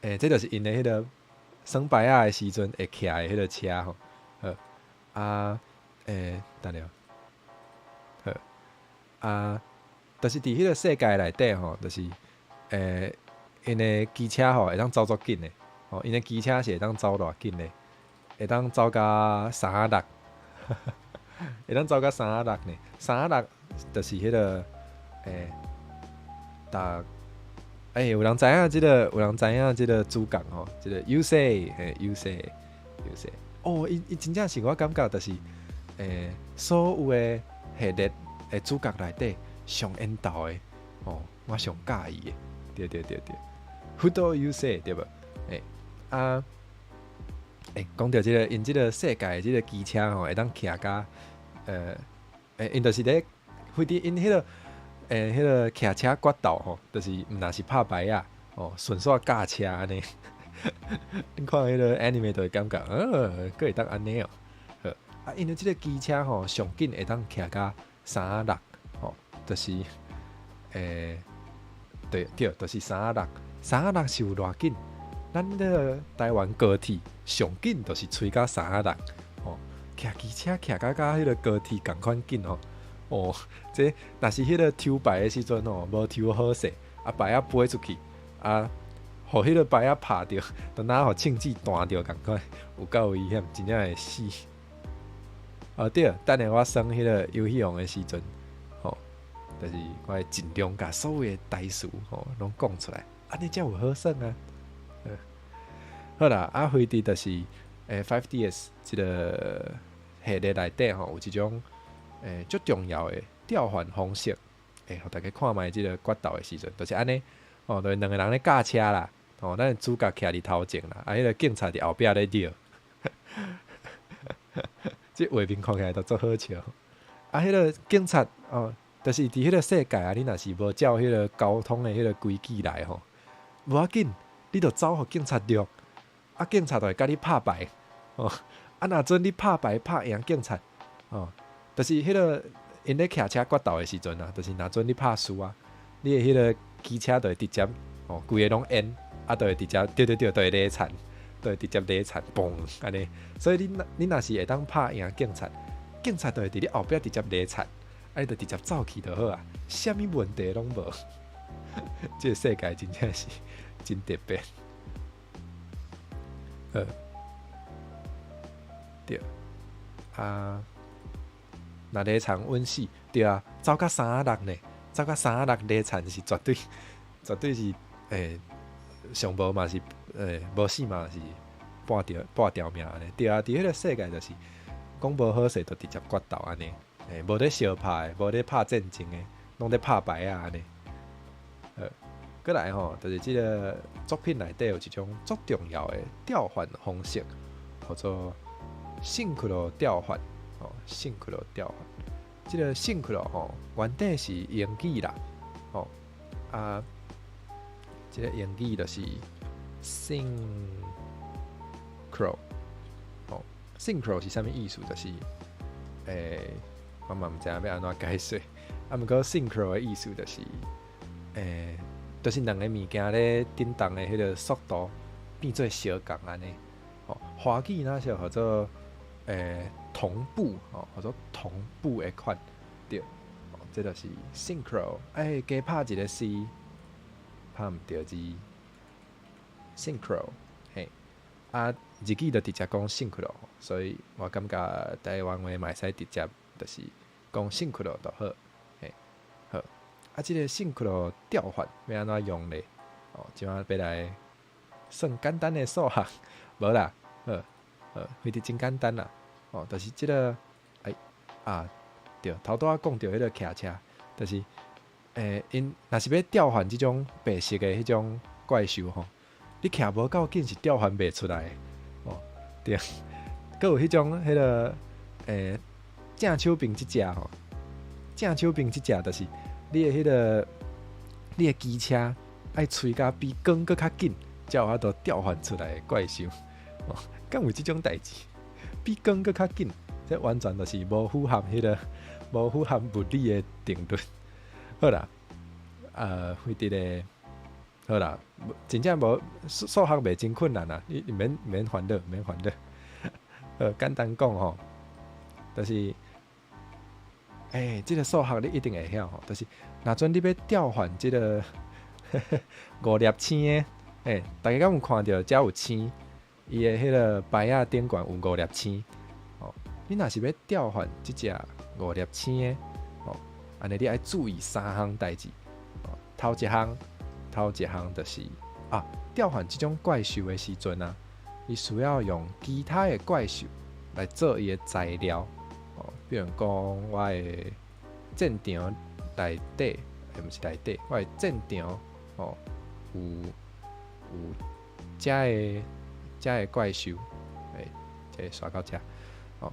欸，這就是𪜶的彼个耍牌仔的時陣會騎的彼个車吼，好啊，欸，等下，好啊，就是佇彼个世界內底吼，就是欸，𪜶的機車吼會當走足緊的，吼，𪜶的機車是會當走偌緊的，會當走甲3仔六，會當走甲三仔六呢，三仔六就是彼个欸，逐欸，有人知影這个，有人知影這个主角吼，這个優勢，嘿，優勢，優勢，哦，伊伊真正是我感覺就是，欸，所有的系列的主角內底上緣投的，哦，我上佮意的，對對對對，フト優勢對無？欸，啊，欸，講著這個，𪜶這個世界這個機車吼，會當騎甲，欸，𪜶就是咧，非佇𪜶彼個，欸，彼個騎車決鬥吼，就是毋若是拍牌仔，哦，順煞駕車按呢。恁看彼個 anime 就會感覺，閣會當按呢哦。好，啊，𪜶的這個機車吼，上緊會當騎甲3.6，吼，就是，欸，對對，就是三仔六，三仔六是有偌緊？咱這個台灣高鐵上緊就是吹甲三仔六，吼，騎機車騎甲佮彼個高鐵仝款緊哦。哦，這若是彼個抽牌的時陣吼，無抽好勢，啊牌仔飛出去，啊，予彼個牌仔拍著，就若予銃子彈著仝款，有夠危險，真正會死。哦對，等下我耍彼個遊戲王的時陣，吼，就是我會盡量共所有的台詞吼攏講出來，按呢才有好耍啊。好啦，啊，飛佇就是 5DS 這個系列內底吼，有一種足重要的調換方式，欸，予大家看覓這個決鬥的時陣，就是按呢，哦，就是兩個人咧駕車啦，哦，咱的主角徛佇頭前啦，啊，彼個警察佇後壁咧繞，這畫面看起來都足好笑。啊，彼個警察哦，就是佇彼個世界啊，你若是無照彼個交通的彼個規矩來吼，無要緊，你就走予警察著，啊，警察就會共你拍牌，哦，啊，若準你拍牌拍贏警察，哦，就是彼個𪜶咧騎車決鬥的時陣啊，就是若準你拍輸啊，你的彼個機車就會直接哦，規个攏煙，啊，就會直接對對對，就會禮殘，就會直接禮殘，嘣按呢。所以你若是會當拍贏警察，警察就會佇你後壁直接禮殘，啊，你就直接走去就好啊，啥物問題攏無。這個世界真正是真特別。對，啊，若禮殘穩死，對啊，走甲三仔六呢，走甲三仔六禮殘是絕對，絕對是欸，上無嘛是欸，無死嘛是半條命按呢。對啊，佇彼個世界就是講無好勢，就直接決鬥按呢，欸，無咧相拍的，無咧拍戰爭的，攏咧拍牌仔按呢。好，閣來吼，就是這個作品內底有一種足重要的調換方式，號做シンクロ調換，哦，シンクロ調換。這個シンクロ吼，原底是英語啦，吼，啊，這個英語就是 synchro，吼，synchro 是啥物意思？就是，欸，我嘛毋知影欲按怎解釋，啊，毋過 synchro 的意思就是，欸，就是兩个物件咧振動的彼個速度變做相仝按呢。吼，華語若是號做同步，吼，號做同步的款，對，哦，這就是 synchro，欸，加拍一個 C，拍毋著字，synchro，嘿，啊，日語就直接講シンクロ，所以我感覺台灣話嘛會使直接就是講シンクロ就好，嘿，好，啊，這個シンクロ調換欲按怎用咧？哦，這擺欲來算簡單的數學，無啦，好，好，非常真簡單啦，哦，就是這個，欸，啊，對，頭拄仔講著彼個騎車，就是，欸，𪜶若是欲調換這種白色的彼種怪獸吼，你騎無夠緊是調換袂出來的，哦，對，閣有彼種彼個，欸，正手邊這隻吼，正手邊這隻就是你的彼個，你的機車愛吹甲比光閣較緊，才有法度調換出來的怪獸，哦，敢有這種代誌？比光閣較緊，這完全就是無符合彼個，無符合物理的定律。好啦，非佇咧，好啦，真正無數學袂真困難啦，你免煩惱，免煩惱。簡單講吼，就是，欸，這個數學你一定會曉吼，就是若準你欲調換這個五粒星的，欸，大家敢有看著遮有星？伊的彼個牌仔頂懸有五粒星，哦，你若是欲調換這隻五粒星的，哦，按呢你愛注意三項代誌，哦，頭一項，頭一項就是啊，調換這種怪獸的時陣啊，伊需要用其他的怪獸來做伊的材料，哦，比如講我的戰場內底，欸，毋是內底，我的戰場，哦，有遮的怪獸，欸，會刷到遮，哦，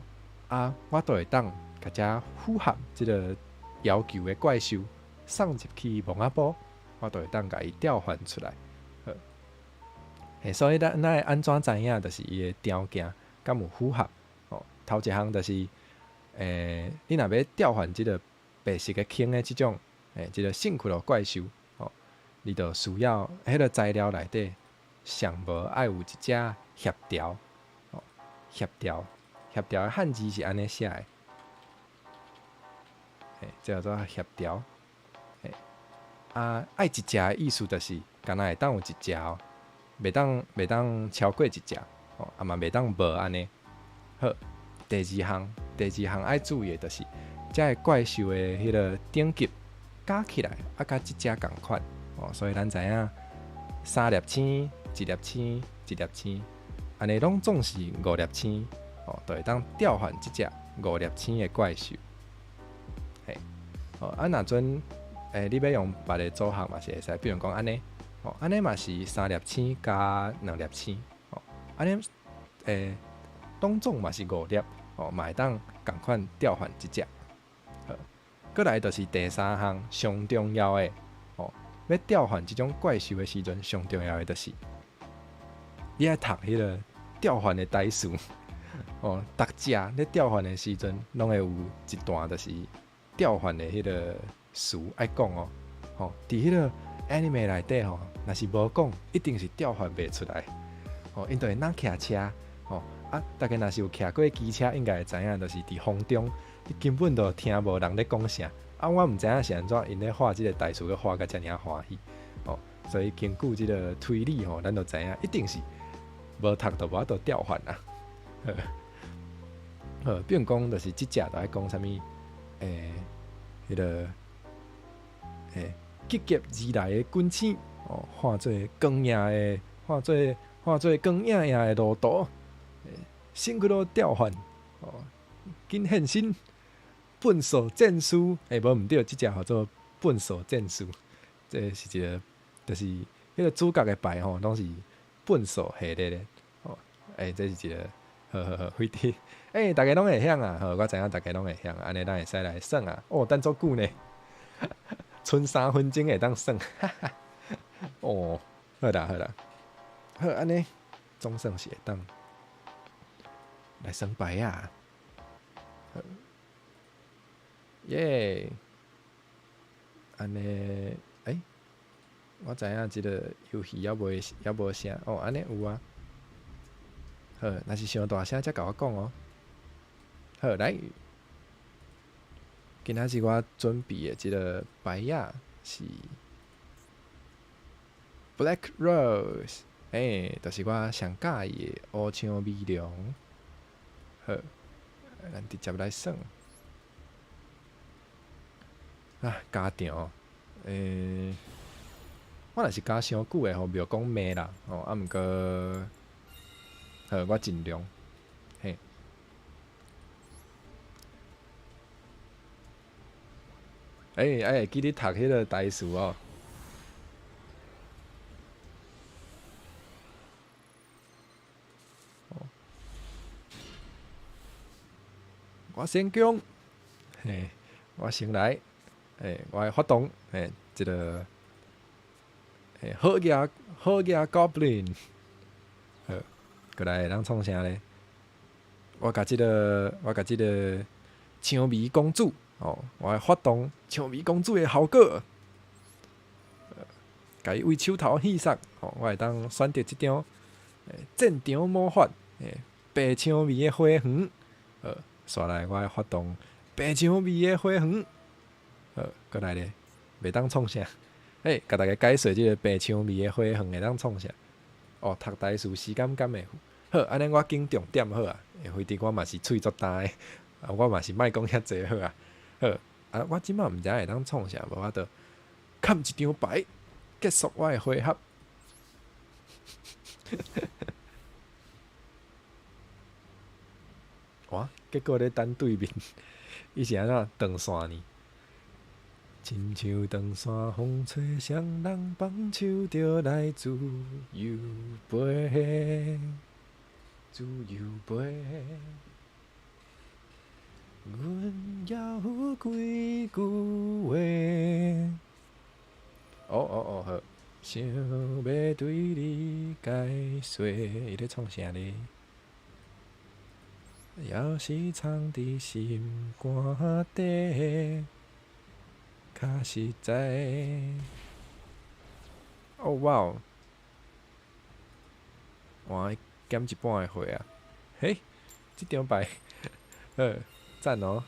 啊，我都會當共遮符合這个要求的怪獸送入去墓仔埔，我都會當共伊調換出來。好，欸，所以咱會按怎知影？就是伊的條件敢有符合？哦，頭一項就是，欸，你若欲調換這个白色的圈的這種，欸，這个聖窟的怪獸，哦，你就需要彼个材料內底上無愛有一隻協調，哦，協調，協調的漢字是按呢寫的，欸，這叫做協調，欸，啊，愛一隻的意思就是，干焦會當有一隻哦，袂當超過一隻，哦，啊嘛袂當無按呢。好，第二項，第二項愛注意的就是，這个怪獸的彼个等級加起來，啊，佮這隻仝款，哦，所以咱知影三粒星、一粒星、一粒星，按呢攏總是五粒星，哦，就會當調換這隻五粒星的怪獸。嘿，哦，啊，若陣，欸，你欲用別个組合嘛是會使，比如講按呢，哦，按呢嘛是三粒星加兩粒星，哦，按呢，欸，當總嘛是五粒，哦，嘛會當仝款調換這隻。好，閣來就是第三項上重要的，哦，欲調換這種怪獸的時陣，上重要的就是，你愛讀彼个調換的台詞，哦，逐隻咧調換的時陣，攏會有一段就是調換的彼个詞愛講哦，吼，佇彼个 anime 內底吼，若是無講，一定是調換袂出來，吼，𪜶就會若騎車，吼，啊，大家若是有騎過機車，應該會知影，就是佇風中，你根本就聽無人咧講啥，啊，我毋知影是按怎，𪜶咧畫這个台詞，閣畫甲遮爾仔歡喜，哦，所以根據這个推理吼，咱就知影一定是無讀就無法度調換啊。好，比如講，就是這隻就愛講啥物，欸，彼个，欸，急急而來的滾星，哦，化做光影的，化做光影影的路途，欸，新幾落調換，哦，緊現身，笨手戰士，欸，無毋對，這隻號做笨手戰士，這是一个，就是彼个主角的牌吼，攏是笨手系列的，哦，欸，這是一个，好好好，飛碟，欸，逐家攏會曉啊，好，我知影逐家攏會曉，按呢咱會使來算啊，哦，等足久呢，賰3分鐘會當算，哈哈，哦，好啦好啦，好按呢，總算是會當來耍牌啊，好，耶，按呢，欸，我知影這个遊戲猶無聲，哦，按呢有啊，好，若是傷大聲才共我講哦。好，來，今仔日我準備的這个牌仔是 Black Rose，欸，就是我上佮意的烏薔薇龍。好，咱直接來算。啊，加長，欸，我若是加傷久的吼，袂講罵啦，吼，啊，毋過，好，我盡量，嘿。欸，愛會記得讀彼个台詞哦。我先講，嘿，我先來，欸，我愛發動，欸，這个，欸，好額好額 Goblin，好，閣來會當創啥咧？我共這个薔薇公主，哦，我愛發動薔薇公主的效果，共伊對手頭戲殺，哦，我會當選擇這張，戰場魔法，欸，白薔薇的花園，好，紲來我愛發動白薔薇的花園，好，閣來咧，袂當創啥？欸，共大家解說這个白薔薇的花園會當創啥？哦，讀台詞時間敢會好，按呢我緊重點好啊，反正我嘛是喙足焦的，啊，我嘛是莫講遐濟好啊。好，啊，我這擺毋知影會當創啥，無法度崁一張牌，結束我的回合。哇！結果咧等對面，伊是按怎斷線呢？親像斷線風吹，雙人放手就來自由飛。自由飛。阮猶有幾句話。哦哦哦，好。想欲對你解說，伊咧創啥呢？猶是藏佇心肝底，較實在。哦哇！哇，減一半的血啊！嘿，這張牌，好，讚哦！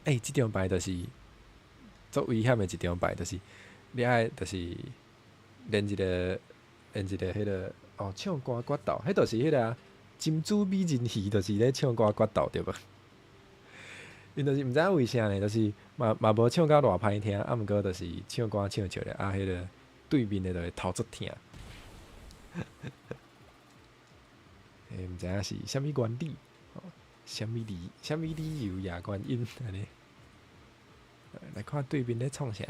欸，這張牌就是足危險的一張牌，就是你愛就是連一个連一个彼个哦，唱歌決鬥，彼就是彼个啊，珍珠美人魚就是咧唱歌決鬥對無？𪜶就是毋知影為啥呢，就是嘛嘛無唱甲偌歹聽，啊毋過就是唱歌唱笑咧，啊彼个對面的就會頭足疼。欸，毋知影是啥物原理，啥物理，啥物理由也原因按呢？來看對面咧創啥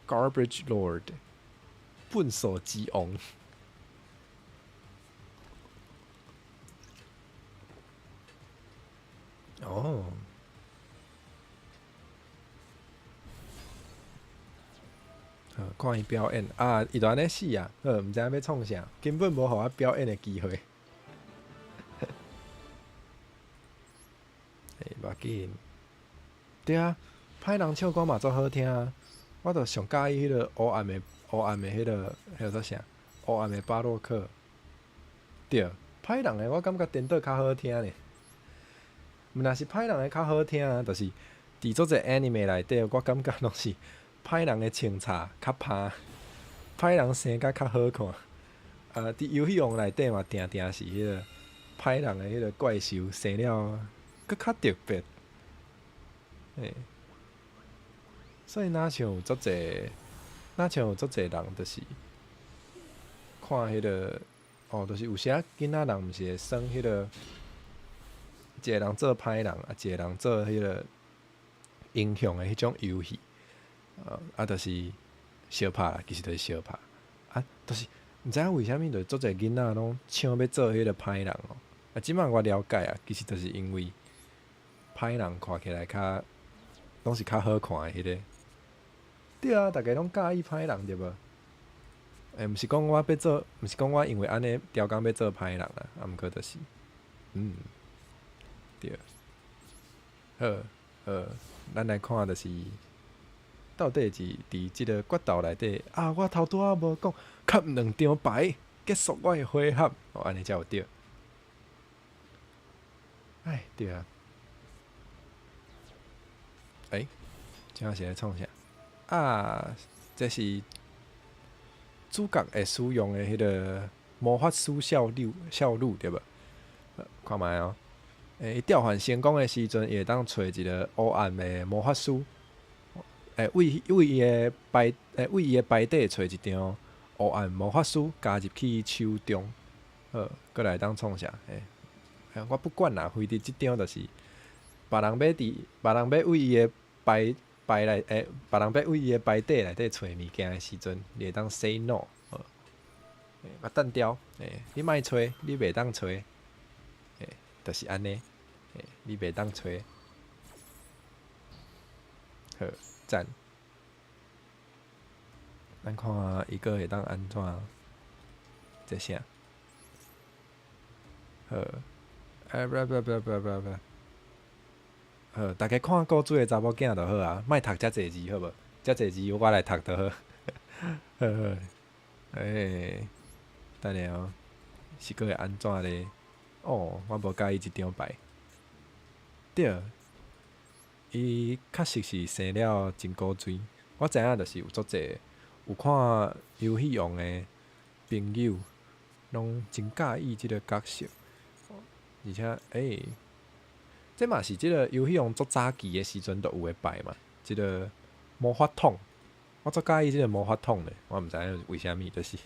？Garbage Lord，糞掃之王。哦。好，看伊表演啊！伊就按呢死啊！好，毋知影欲創啥，根本無予我表演的機會。欸，無要緊。對啊，歹人唱歌嘛足好聽啊！我就上佮意彼个黑暗的、黑暗的彼个，彼个叫啥？黑暗的巴洛克。對，歹人的我感覺顛倒較好聽呢。毋若是歹人的較好聽啊，就是佇足濟 anime 內底，我感覺攏是歹人的穿插較歹，歹人生甲較好看。啊，佇遊戲王內底嘛，定定是彼个歹人的彼个怪獸生了閣較特別。欸，所以若像有足濟，若像有足濟人，就是看彼个，哦，就是有時仔囡仔人毋是會耍彼个，一个人做歹人，啊，一个人做彼个英雄的彼種遊戲。啊，就是相拍啦，其實就是相拍。啊，就是毋知影為啥物，就足濟囡仔攏搶欲做彼个歹人哦。啊，這擺我了解啊，其實就是因為歹人看起來較，攏是較好看的彼个。對啊，逐家攏佮意歹人對無？欸，毋是講我欲做，毋是講我因為按呢刁工欲做歹人啊，啊，毋過就是，對。好，好，咱來看就是。到底是佇這个決鬥內底啊？我頭拄仔無講，崁兩張牌結束我的回合，哦，按呢才有對。唉，對啊。欸，這是咧創啥？啊，這是主角會使用的彼个魔法師效率效率對無？看覓哦。欸，伊調換成功的時陣，伊會當揣一个黑暗的魔法師。欸，為為伊的牌，欸，為伊的牌底揣一張黑暗魔法師加入去手中，好，閣來當創啥？欸，欸，我不管啦，非得這張就是別人欲佇，別人欲為伊的牌牌內，欸，別人欲為伊的牌底內底揣物件的時陣，你會當 say no，好，欸，我單調，欸，你莫揣，你袂當揣，欸，就是按呢，欸，你袂當揣，好。讚，咱看伊閣會當按怎？這啥？好，欸，不不不不不不，好，逐家看古錐的查某囝就好啊，莫讀遮濟字好無？遮濟字我來讀就好。好好，欸，等下哦，是閣會按怎咧？哦，我無佮意這張牌。對。伊確實是生了真古錐，我知影就是有足濟有看遊戲王的朋友，攏真佮意這个角色，而且，欸，這嘛是這个遊戲王足早期的時陣就有的牌嘛，這个魔法筒，我足佮意這个魔法筒的，我毋知影為啥物，就是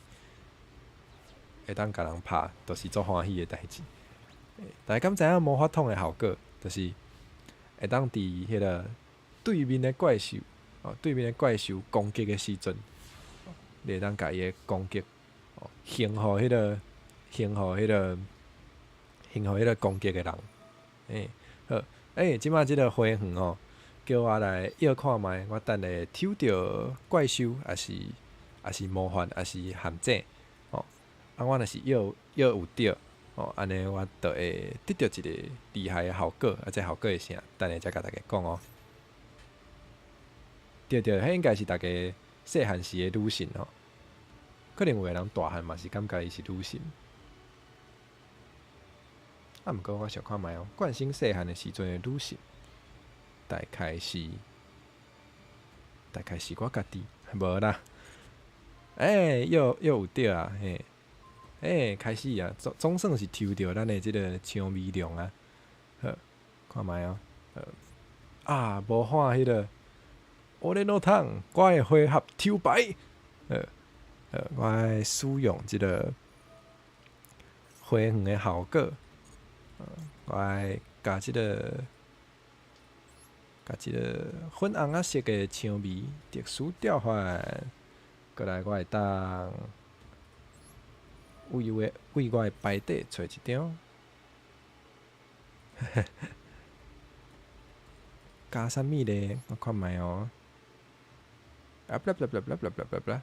會當共人拍，就是足歡喜的代誌。大家敢知影魔法筒的效果，就是會當佇彼个對面的怪獸，哦，對面的怪獸攻擊的時陣，你會當共伊的攻擊，哦，還予彼个還予彼個攻擊的人。欸，好，欸，這擺這个花園吼，叫我來臆看覓，我等下抽著怪獸，抑是魔法，抑是陷阱，吼。啊，我若是臆臆有著，吼，按呢我就會得著一个厲害的效果，啊，這效果會啥？等下才共大家講哦。對對，彼應該是大家細漢時的女神吼。可能有的人大漢嘛是感覺伊是女神。啊，毋過我想看覓哦，冠星細漢的時陣的女神，大概是我家己，無啦。欸，又有著啊，嘿，欸，開始啊，總算是抽著咱的這个薔薇龍啊。好，看覓哦。啊，無看彼个俺のターン，我的回合抽牌。好，我愛使用這个花園的效果。我愛共這个粉紅仔色的薔薇特殊調換，過來我會當為我的牌底揣一張，加啥物咧？我看覓哦。啊，blah blah blah blah blah blah blah，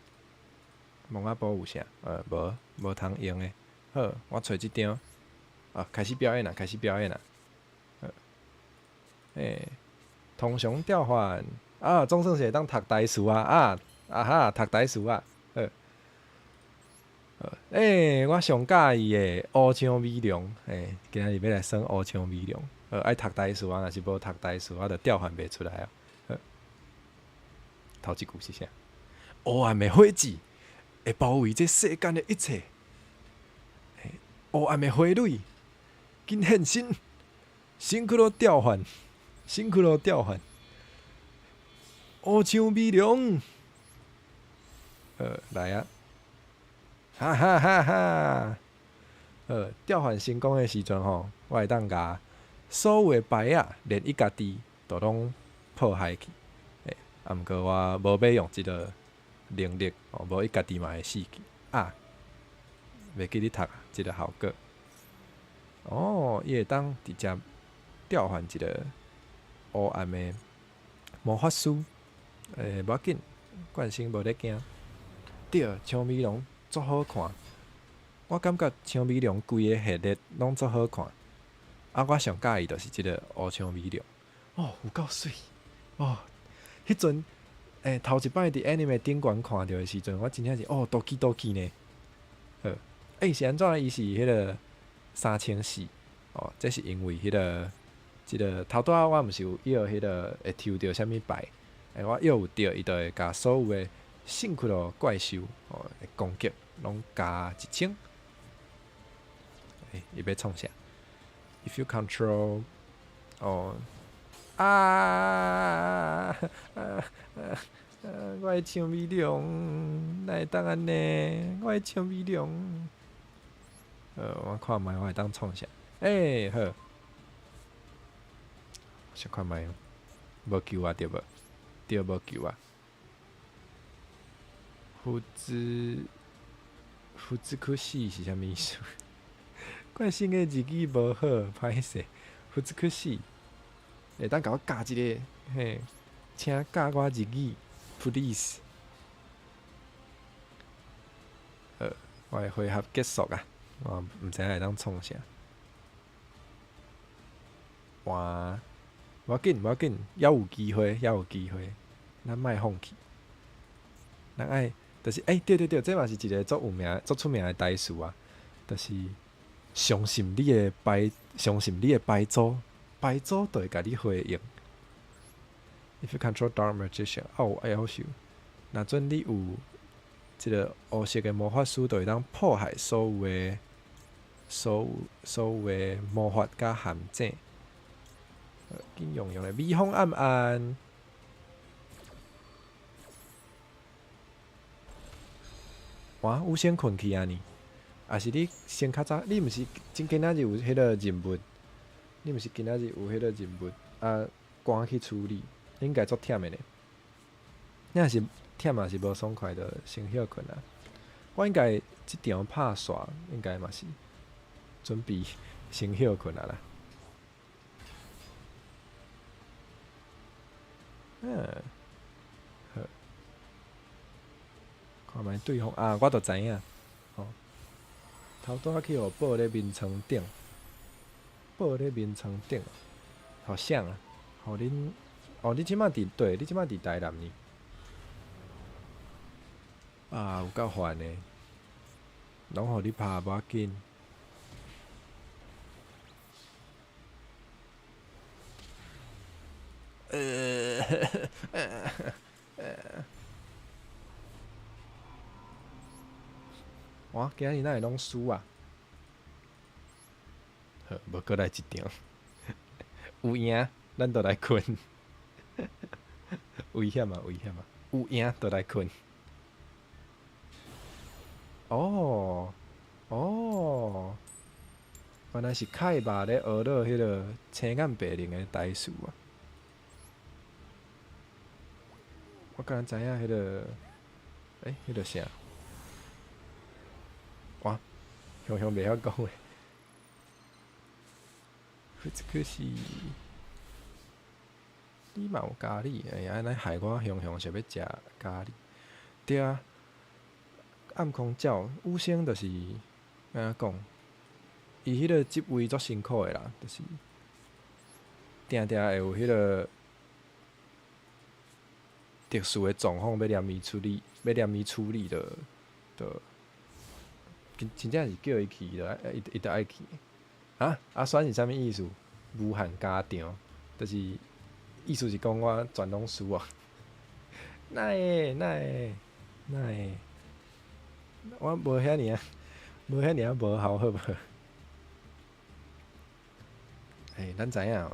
蒙仔布有啥？無通用的。好，我揣這張。啊，開始表演啦！開始表演啦！欸，通常調換啊，總算是會當讀台詞啊！啊啊哈，讀台詞啊！好，欸，我上佮意的烏薔薇龍，欸，今仔日欲來耍烏薔薇龍，愛讀台詞啊，若是無讀台詞，我就調換袂出來啊！好，頭一句是啥？黑暗的火舌會包圍這世間的一切，黑暗的花蕊。緊現身，シンクロ調換，シンクロ調換，烏薔薇龍，來啊！哈哈哈哈！調換成功的時陣吼，我會當共所有的牌仔，連伊家己都攏破壞去。欸，啊，毋過我無欲用這个能力，哦，無伊家己嘛會死去。啊，袂記得讀這个效果。哦，伊會當直接調換一个黑暗的魔法師。欸，無要緊，冠星無咧驚。對，薔薇龍足好看。我感覺薔薇龍規个系列攏足好看。啊，我上佮意就是這个烏薔薇龍。哦，有夠媠。哦，彼陣，欸，頭一擺佇 anime 頂懸看著的時陣，我真正是哦，ドキドキ呢。好，欸，是按怎？伊是彼个3400哦，這是因為彼个，這个頭拄仔我毋是有臆彼个會抽著啥物牌？欸，我臆有著，伊就會共所有的シンクロ怪獸哦，攻擊攏加1000。欸，伊欲創啥？If you control，哦，啊啊啊啊！我的薔薇龍，哪會當按呢？我的薔薇龍。我看覓我會當創啥？欸，好，小看覓，無救啊，對無？對，無救啊！胡子胡子可死是啥物意思？冠星的日語無好，歹勢。胡子可死，會當共我教一个，嘿，請教我日語，please。好，我的回合結束啊！我毋知影會當創啥。哇！無要緊，無要緊，猶有機會，猶有機會。咱莫放棄。咱愛，就是欸，對對對，這嘛是一个足有名、足出名的台詞啊，就是相信你的牌，相信你的牌組，牌組就會共你回應。If you control dark magician，哦，愛夭壽。若準你有這个烏色的魔法師，就會當破壞所有的魔法佮陷阱。緊用用的微風暗暗。哇，有先睏去啊呢？抑是你先較早？你毋是真今仔日有彼个任務？你毋是今仔日有彼个任務？啊，趕去處理，應該足忝的呢。你若是忝，也是無爽快，就先歇睏啊。我應該這場拍煞，應該嘛是準備先歇睏啊啦。嗯，好，看覓對方啊，我就知影，吼，頭拄仔去予報咧眠床頂，報咧眠床頂，予誰啊？予恁，哦，你這馬佇對，你這馬佇台南呢？啊，有夠煩的，攏予你拍無要緊。哇，今日哪會攏輸啊？好，無閣來一場，有贏咱就來睏。危險啊！危險啊！有贏就來睏。哦，哦，原來是凱肉咧學落彼个青眼白龍的台詞啊！我敢若知影彼个，欸，彼个啥？哇，雄雄袂曉講話。這個是，你嘛有咖喱？欸，按呢害我雄雄想欲食咖喱。對啊，暗空鳥五星就是按怎講？伊彼個職位足辛苦的啦，就是定定會有彼個特殊的狀況欲連伊處理，欲連伊處理的，就真真正是叫伊去，就愛伊伊就愛去。啊？阿選是啥物意思？無限加長，就是意思是講我全攏輸啊？哪會？哪會？哪會？我無遐爾啊，無遐爾啊無效好無？欸，咱知影，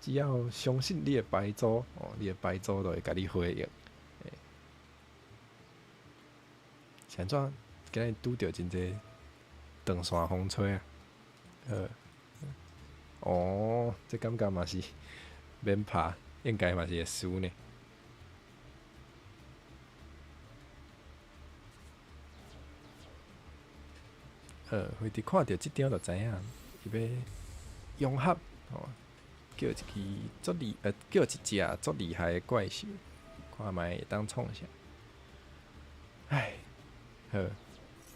只要相信你的牌組，哦，你的牌組就會共你回應。欸，是按怎？今日拄著真濟長線風吹啊！哦，這感覺嘛是免拍，應該嘛是會輸呢。會佇看著這張就知影，伊欲融合吼，叫一支足厲，叫一隻足厲害的怪獸，看覓會當創啥。唉，好，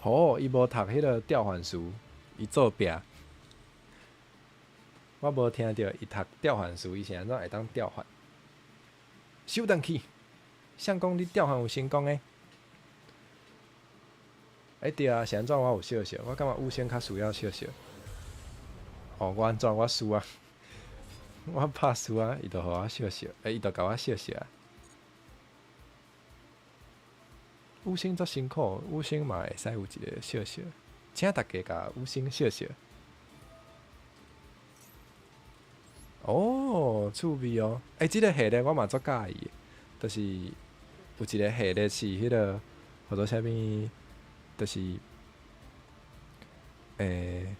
好，伊無讀彼个調換術，伊做壁。我無聽著伊讀調換術，伊是按怎會當調換？收轉去，誰講你調換有成功的？欸對啊，是按怎我有相惜？我感覺五星較需要相惜。哦，我按怎我輸啊？我拍輸啊，伊就予我相惜，欸，伊就共我相惜啊。五星足辛苦，五星嘛會使有一个相惜，請大家共五星相惜。哦，趣味哦！欸，這个系列我嘛足佮意的，就是有一个系列是彼个叫做啥物，就是欸，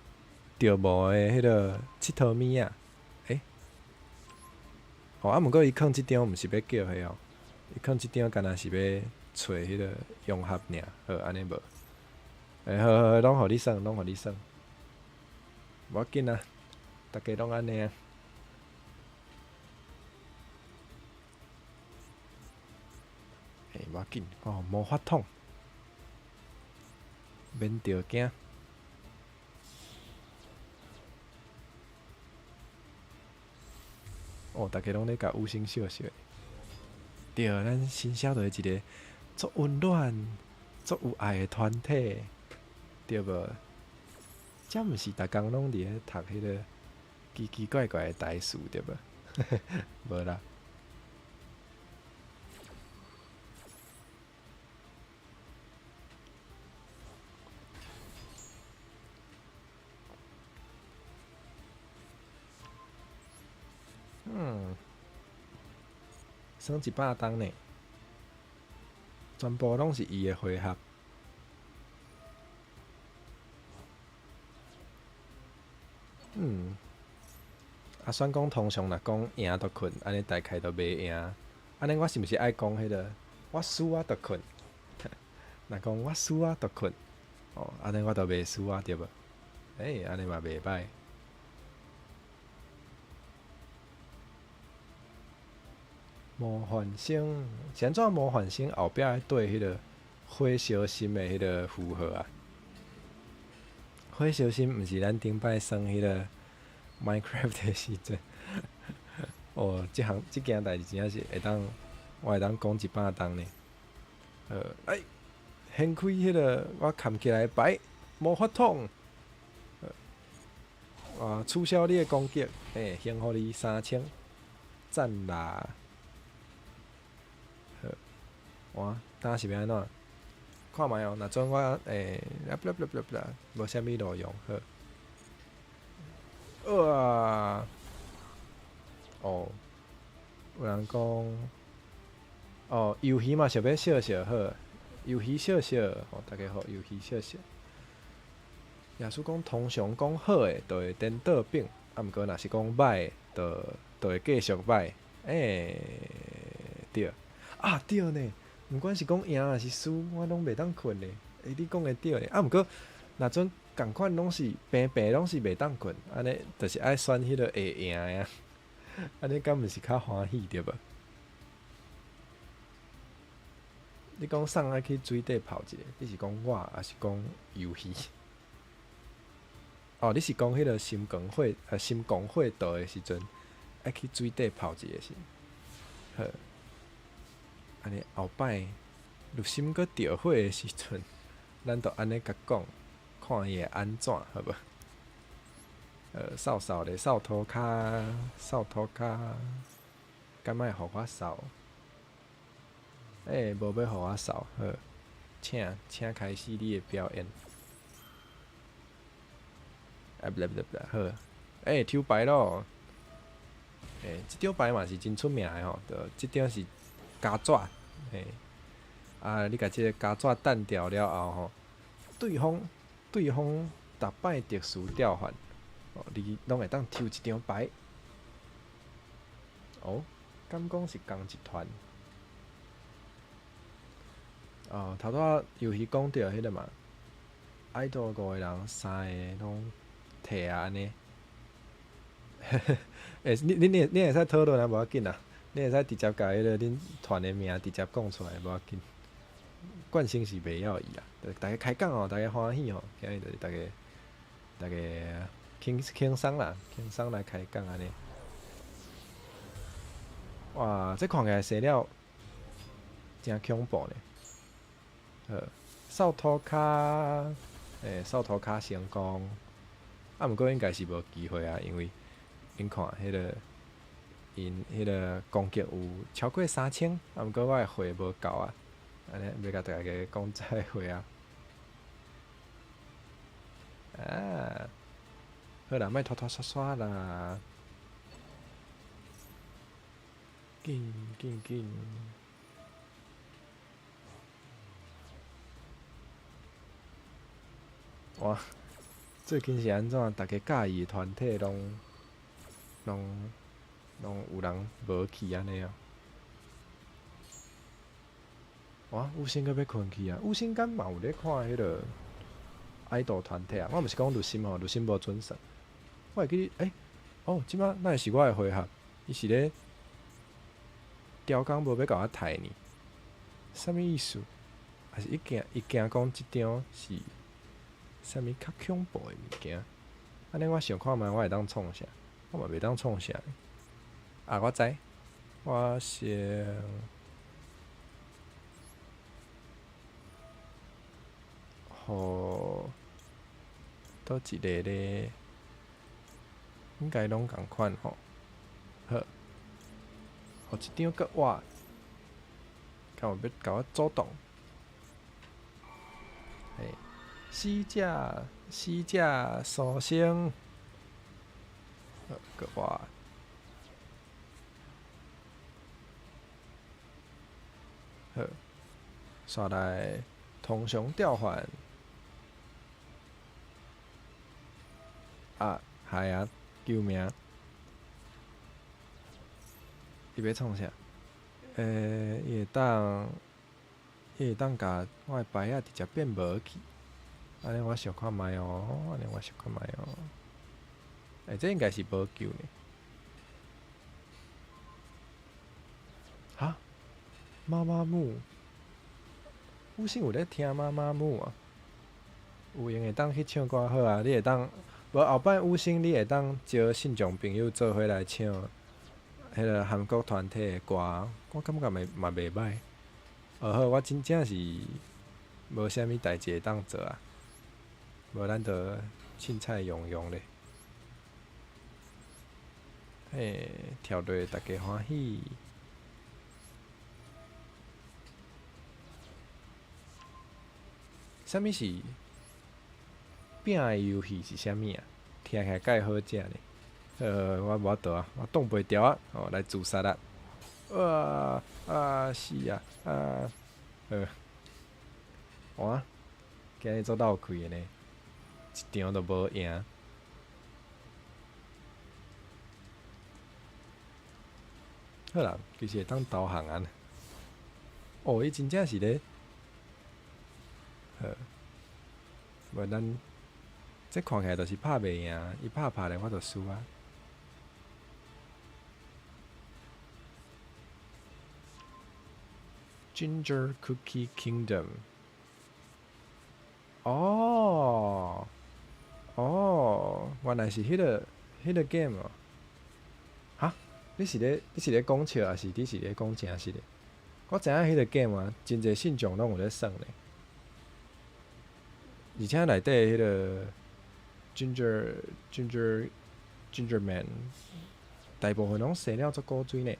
著魔的彼个𨑨迌物仔，欸，哦，啊，毋過伊囥這張毋是欲叫彼哦，伊囥這張敢若是欲揣彼个融合爾，好，按呢無？欸，好好好，攏予你耍，攏予你耍，無要緊啊，逐家攏按呢啊。欸，無要緊，哦，魔法筒，免著驚。哦，逐家攏咧共五星相惜。對，咱新社就是一个足溫暖、足有愛的團體，對無？這毋是逐工攏佇咧讀彼个奇奇怪怪的台詞，對無？無啦。嗯，耍100冬呢，全部攏是伊的回合。啊，選講通常若講贏就睏，按呢大概就袂贏。按呢我是毋是愛講彼个？我輸我就睏，若講我輸啊，就睏，哦，按呢我就袂輸啊，對無？欸，按呢嘛袂䆀。模範生是按怎？模範生後壁對彼個火燒心的彼個符號啊？火燒心毋是咱頂擺耍彼個 Minecraft 的時陣，哦，這項這件代誌真正是會當，我會當講100冬呢。哎，掀開彼個我崁起來的牌魔法筒，啊，取消你的攻擊，欸，還予你3000，讚啦！好，哇，今是欲按怎？看覓哦，若準我欸，啊，blah blah blah blah，無啥物路用，好。哇！哦，有人講，哦，魷魚嘛想欲燒燒好，魷魚燒燒，吼，大家好，魷魚燒燒。耶穌講，通常講好的，就會顛倒反；啊，毋過若是講䆀的，就會繼續䆀。欸，對，啊對呢，毋管是講贏抑是輸，我攏袂當睏呢。欸，你講的對呢。啊，毋過若準仝款攏是平平，攏是袂當睏，按呢就是愛選彼個會贏的啊。按呢敢毋是較歡喜對無？你講啥愛去水底泡一下？你是講我，抑是講魷魚？哦，你是講彼個心光火，心光火道的時陣，愛去水底泡一下是？好，按呢後擺律心閣著火的時陣，咱就按呢共講，看伊會按怎，好無？掃掃咧，掃塗跤，掃塗跤，敢愛予我掃？欸，無欲予我掃，好，請請開始你的表演。啊，不不不，好，欸，抽牌咯！欸，這張牌嘛是真出名的吼，就這張是膠紙，欸，啊，你共這个膠紙擲掉了後吼，對方逐擺特殊調換，哦，你攏會當抽一張牌。哦，敢講是仝一團？哦，頭拄仔遊戲講著彼个嘛，愛豆五個人，三个攏退啊按呢。欸，你會使討論啊，無要緊啦，你會使直接共彼个恁團的名直接講出來，無要緊。慣性是袂曉伊啦，就逐家開講哦，逐家歡喜哦，今日就是逐家逐家輕輕鬆啦，輕鬆來開講按呢。哇，這看起來生了誠恐怖呢。好，掃塗跤，欸，掃塗跤成功。啊，毋過應該是無機會啊，因為𪜶看彼个，𪜶彼个攻擊有超過3000，啊，毋過我的血無夠啊，按呢欲共大家講再會啊。啊，好啦，莫拖拖沙沙啦，緊緊緊！哇，最近是按怎？逐家佮意的團體攏有人無去按呢哦。哇，有心閣欲睏去啊？有心敢嘛有咧看彼个愛豆團體啊？我毋是講律心吼，律心無準算。我會記，欸，哦，這擺哪會是我的回合？伊是咧刁工無欲共我刣呢？啥物意思？還是伊驚伊驚講這張是啥物較恐怖的物件？按呢我想看覓，我會當創啥？我嘛袂當創啥。啊，我知，我先。予佗一个咧，應該攏仝款吼。好，予一張閣活，看有欲共我阻擋。嘿，死者死者蘇醒，好，閣活。好，煞來通常調換。啊，係啊，救命！伊欲創啥？欸，伊會當，伊會當共我的牌仔直接變無去。按呢我想看覓哦，按呢我想看覓哦。欸，這應該是無救呢。哈？媽媽木？有先有咧聽媽媽木啊？有閒會當去唱歌好啊！你會當無後擺有先，你會當招信眾朋友做伙來唱彼个韓國團體的歌，我感覺嘛嘛袂䆀。哦好，我真正是無啥物代誌會當做啊，無咱就凊彩用用咧。嘿，跳落大家歡喜。啥物是餅的遊戲是啥物啊？聽起來蓋好食呢。我無法度啊，我擋袂牢啊！哦，來自殺啦！啊啊死啊啊！哇！今日足鬥氣的呢，一場都無贏。好啦，其實會當投降啊！哦，伊真正是咧，好，無咱這看起來就是拍袂贏，伊拍拍咧我就輸啊！Ginger Cookie Kingdom。哦，哦，原來是彼个 game 哦。哈？你是咧講笑，抑是你是咧講誠實的？我知影彼个 game 啊，真濟信眾攏有咧耍咧。而且內底彼个 Ginger Man，大部分攏生了足古錐呢。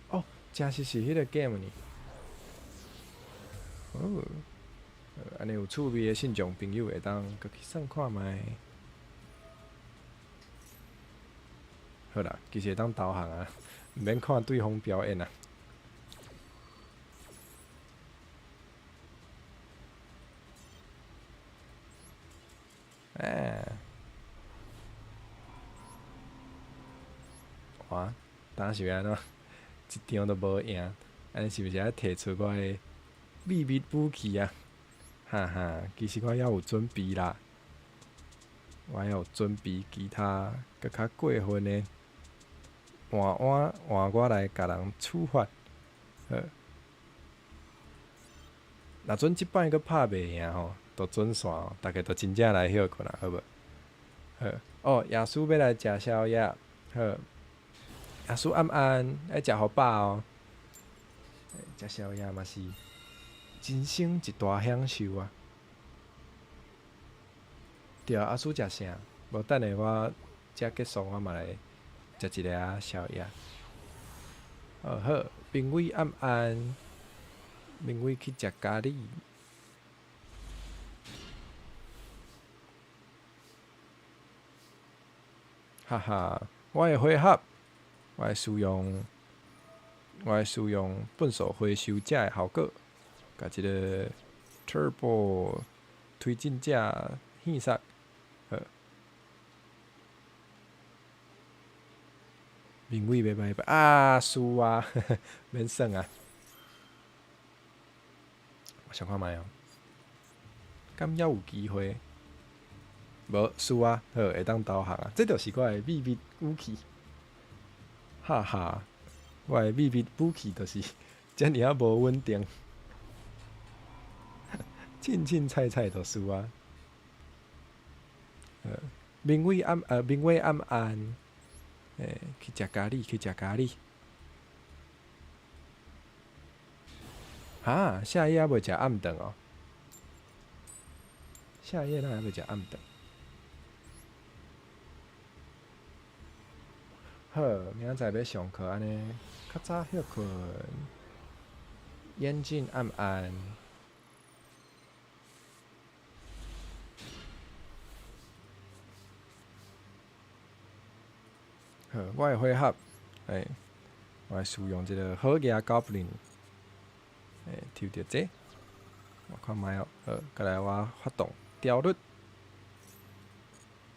哦，誠實是彼个 game 呢。哦，按呢有趣味的信眾朋友會當閣去耍看覓。好啦，其實會當投降啊，毋免看對方表演啊。欸，哇，當時欲按怎？一場都無贏，按呢是毋是愛提出我的秘密武器啊？哈哈，其實我猶有準備啦，我猶有準備其他閣較過分的，換碗換我來共人處罰。好，若準這擺閣拍袂贏吼，就準線哦，逐家就真正來歇睏啊，好無？好，哦，耶穌欲來食宵夜，好，耶穌暗暗愛食予飽哦。食宵夜嘛是人生一大享受啊！對啊，阿叔食啥？無等下我食結束，我嘛來食一下仔宵夜。哦好，明偉暗暗，明偉去食咖喱。哈哈，我的回合，我會使用糞埽回收者的效果，共這个 Turbo 推進者獻殺。好，明偉欲拜拜啊，輸啊，免耍啊！我想看覓哦，敢猶有機會？無輸啊，好，會當投降啊！這就是我的秘密武器，哈哈！我的秘密武器就是遮爾仔無穩定，凊凊彩彩就輸啊！明偉暗暗，欸，去食咖喱，去食咖喱。哈，下夜猶未食暗頓哦？下夜哪會猶未食暗頓？好，明仔載欲上課，按呢較早歇睏，眼鏡暗暗。好，我的回合，欸，我來使用這个好額 Goblin，欸，抽著這個，我看覓哦。好，過來我發動凋律，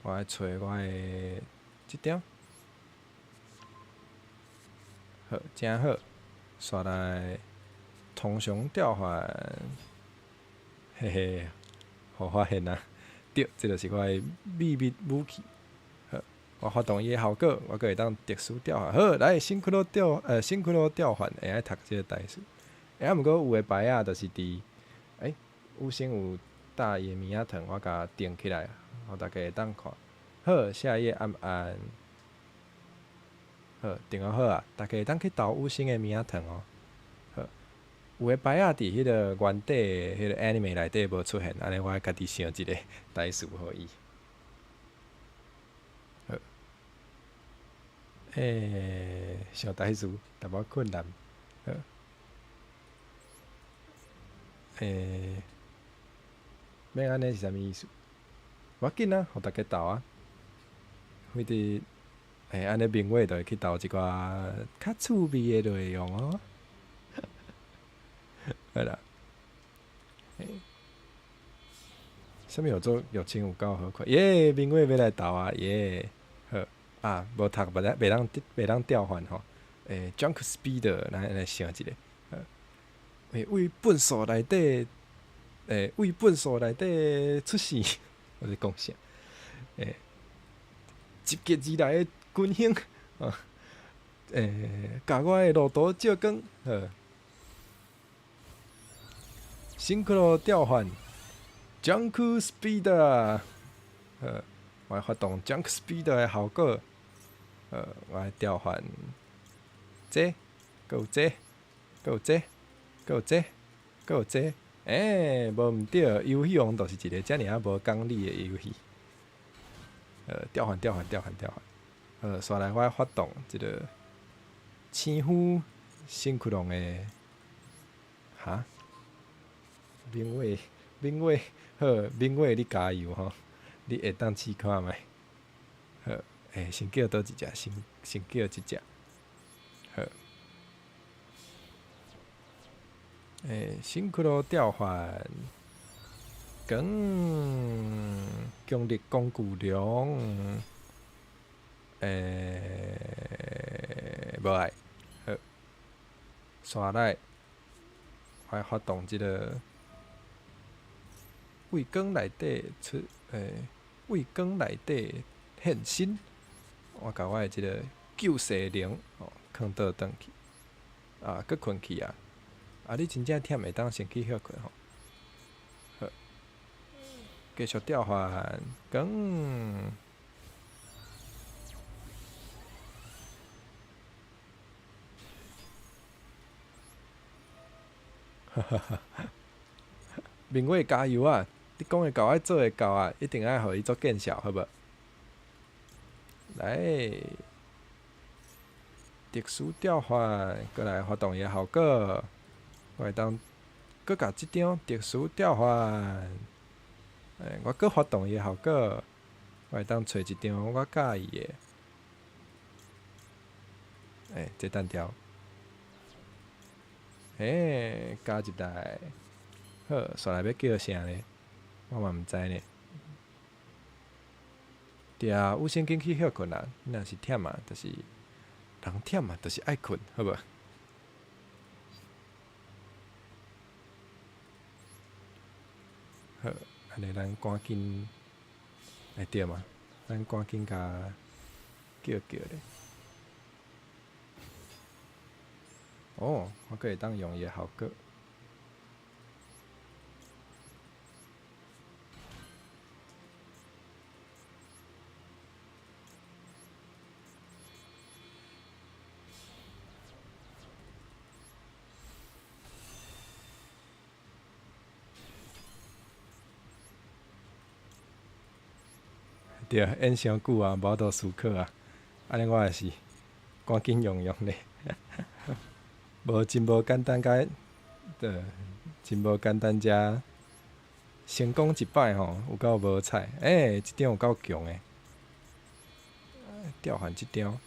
我愛揣我的這張。好，誠好，煞來通常調換，嘿嘿，予發現啊！對，這就是我的秘密武器。好，我發動伊的效果，我閣會當特殊調換。好，來シンクロ調換會使讀這個台詞。欸，啊，毋過有的牌仔，就是佇有先有搭伊的物仔糖，我共定起來，予大家會當看。好，下一頁按按。好，定好啊，大家會當去投有聲的物仔糖哦。好，有的牌仔佇彼個原底的彼個 anime 內底無出現，按呢我愛家己想一個台詞予伊。好，想台詞淡薄困難。好，欲按呢是啥物意思？無要緊啊，予大家投啊。反正，按呢明月就會去投一寡較趣味的內容哦。好啦，啥物叫做友情有夠好看？耶，明月欲來投啊！耶，好啊，無讀袂當調換吼。Junk Speeder 來來想一下。為糞埽內底，為糞埽內底出世，我咧講啥？集結而來的軍興，啊，共我的路途照光，好。シンクロ調換，Junk Speeder，好，我來發動 Junk Speeder 的效果，好，我來調換，這，閣有這，閣有這，閣有這，閣有這，無毋對，遊戲王就是一個遮爾仔無講理的遊戲。調換調換調換調換，紲來我發動這個千夫シンクロ的，哈？明月，明月，好，明月你加油吼！你會當試看覓？好，先叫佗一隻，先叫這隻，好。シンクロ調換，光強力工具龍，無愛，好，紲來，我來發動這個為光內底出，為光內底現身，我共我的這個救世靈哦，囥倒轉去，啊，閣睏去啊！啊，你真正忝會當先去歇睏吼。好，繼續調換，光。哈哈哈！明月加油啊！你講會到，愛做會到啊！一定愛予伊做見笑，好無？來，特殊調換，閣來發動伊的效果。我會當閣共這張特殊調換，我閣發動伊的效果，我會當揣一張我佮意的。這單調。加入來，好，紲來欲叫啥呢？我嘛毋知呢。對啊，有先緊去歇睏啦。你若是忝啊，就是人忝啊，就是愛睏，好無？好，按呢咱趕緊，對嘛？咱趕緊共叫叫咧。哦，我閣會當用伊的效果。對，演傷久啊，無法度思考啊，按呢我也是趕緊用用咧，無真無簡單，共對，真無簡單，才成功一擺吼，有夠無彩。這張有夠強的，調換這張。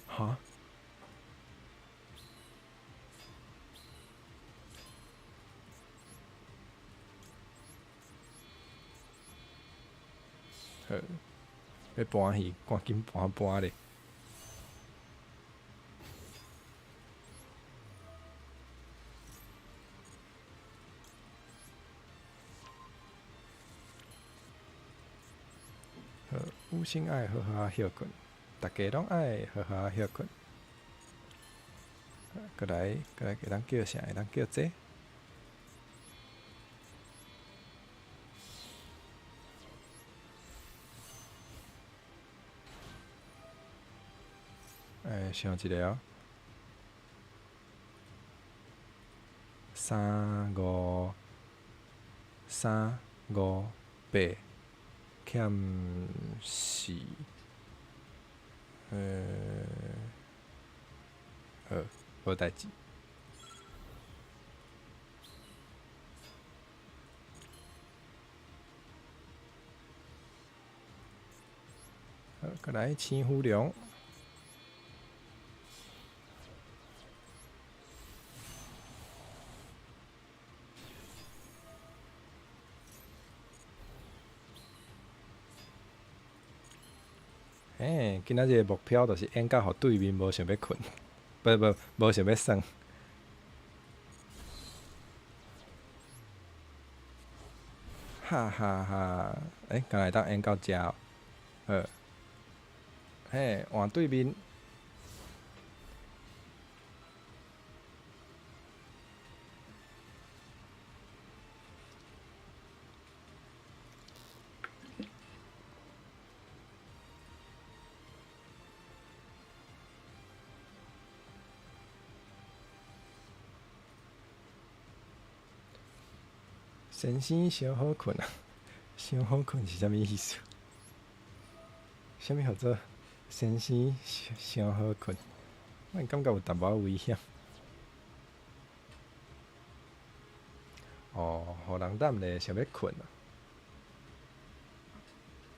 哈？好，欲搬去，趕緊搬搬咧。好，有心愛好好歇睏，逐家攏愛好好歇睏。閣來，閣來，會當叫啥？會當叫這個？欸，想一下哦。三五三五八減四，好，無代誌。好，閣來青虎龍。欸，今仔日的目標就是演甲予對面無想欲睏，無無無想欲耍。哈哈哈！欸，敢會當演到遮哦？好，嘿，換對面。先生傷好睏啊！傷好睏是啥物意思？啥物號做先生傷好睏？我感覺有淡薄仔危險。哦，予人躉咧想欲睏啊！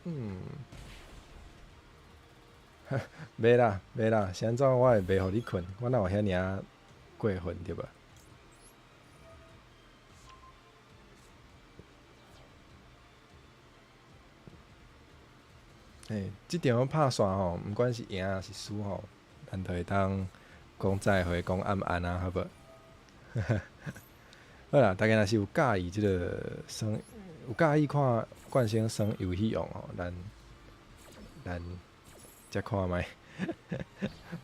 嗯，袂啦袂啦，是按怎我會袂予你睏？我哪有遐爾仔過分對無？欸，這場拍煞吼，毋管是贏抑是輸吼，咱就會當講再會，講暗暗啊，好無？好啦，大家若是有佮意這个耍，有佮意看冠生耍遊戲王吼，咱咱才看覓，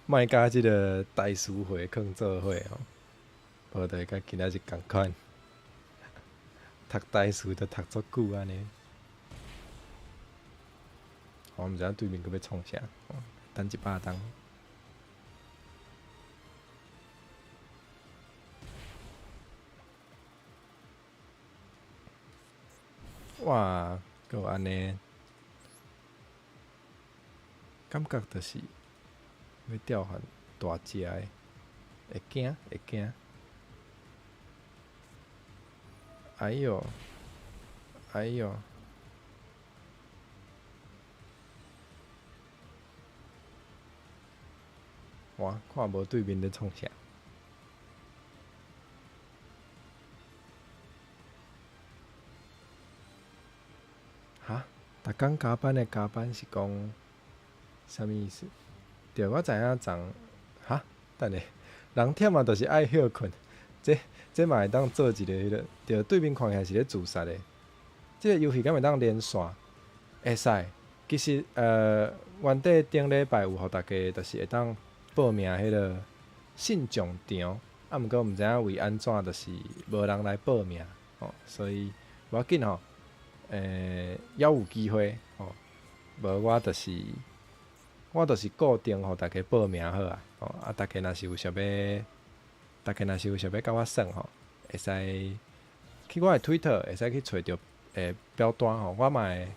莫佮這个大師會囥做伙吼，無就會佮今仔日仝款，讀大師都讀足久按呢。我毋知影對面閣欲創啥，等100冬。哇，閣有按呢，感覺就是欲調換大隻的，會驚會驚。哎喲，哎喲！哇，看無對面咧創啥？哈？逐工加班的加班是講啥物意思？對，我知影昨哈？等下，人忝啊，就是愛歇睏。這這嘛會當做一个彼个，對，對面看起來是咧自殺的。這个遊戲敢會當連線？會使。其實，原底頂禮拜有予大家，就是會當報名彼个信眾場，啊，毋過毋知影為按怎，就是無人來報名，吼，所以無要緊吼，猶有機會吼，無我就是固定予大家報名好啊，吼，啊，大家若是有想欲，大家若是有想欲佮我耍吼，會使去我的推特，會使去揣著表單吼，我嘛會，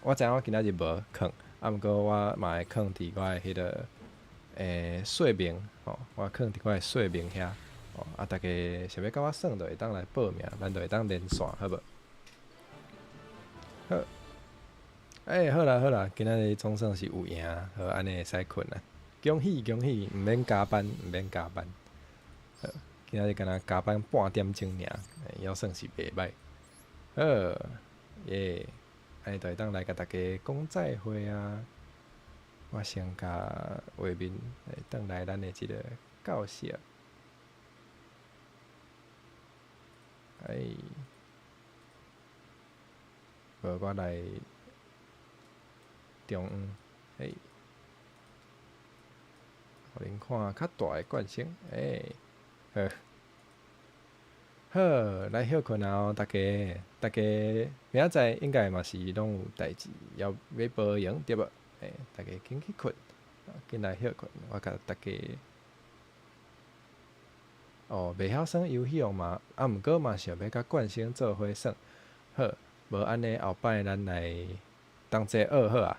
我知影我今仔日無囥，啊，毋過我嘛會囥佇我的彼个說明吼，我囥佇我的說明遐，吼，啊，大家想欲佮我耍，就會當來報名，咱就會當連線，好無？好，欸，好啦好啦，今仔日總算是有贏，好，按呢會使睏啊！恭喜恭喜，毋免加班，毋免加班。好，今仔日敢若加班半點鐘爾，猶算是袂䆀。好，耶。按呢就會當來共大家講再會啊。我先共畫面轉來咱的這个教室。哎，無我來中央，哎，予恁看較大的冠星，欸，好，好，來歇睏啊！哦，大家，大家明仔載應該嘛是攏有代誌要欲報閒對無？欸，大家緊去睏，緊來歇睏，我共大家。哦，袂曉耍遊戲王嘛，啊，毋過嘛想欲佮冠星做伙耍，好，無按呢後擺咱來同齊學好啊，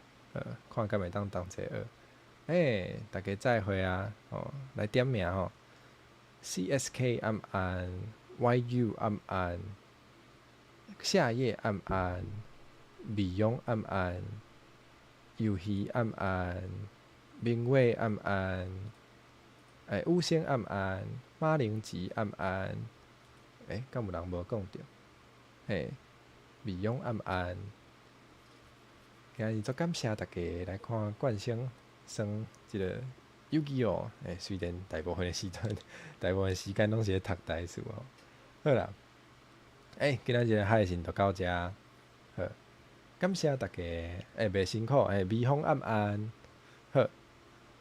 看敢會當同齊學。欸，大家再會啊！哦，來點名吼，CSK 晚安，YU 晚安，夏夜晚安，美容晚安，遊戲晚安，明偉晚安，欸，五星晚安，馬鈴吉晚安，欸，敢有人無講著？嘿，美容晚安，今日足感謝大家來看冠星耍這个遊戲哦。欸，雖然大部分的時陣，大部分時間攏是咧讀台詞吼。好啦，欸，今仔日的配信就到遮，好，感謝大家，欸，袂辛苦，欸，微風晚安，好，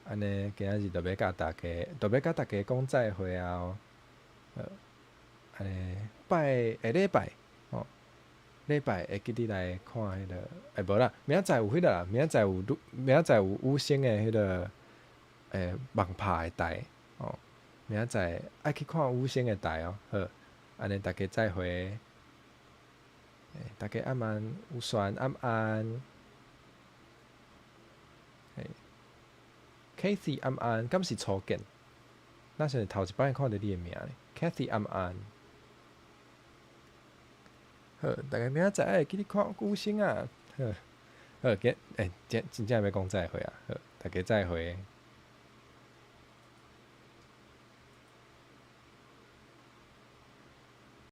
按呢今仔日就欲共大家，就欲共大家講再會啊！哦，好，按呢拜下禮拜，吼，禮拜會記得來看彼个，欸，無啦，明仔載有彼个啦，明仔載有五星的彼个，欸，網拍的台，吼，明仔載愛去看五星的台哦，好，按呢大家再會，欸，大家晚安，有璇晚安，嘿，Kathy 晚安，敢是初見？若是頭一擺看著你的名咧，Kathy 晚安。好，大家明仔載愛會記得看五星啊！好，好，今欸，真真正欲講再會啊！好，大家再會。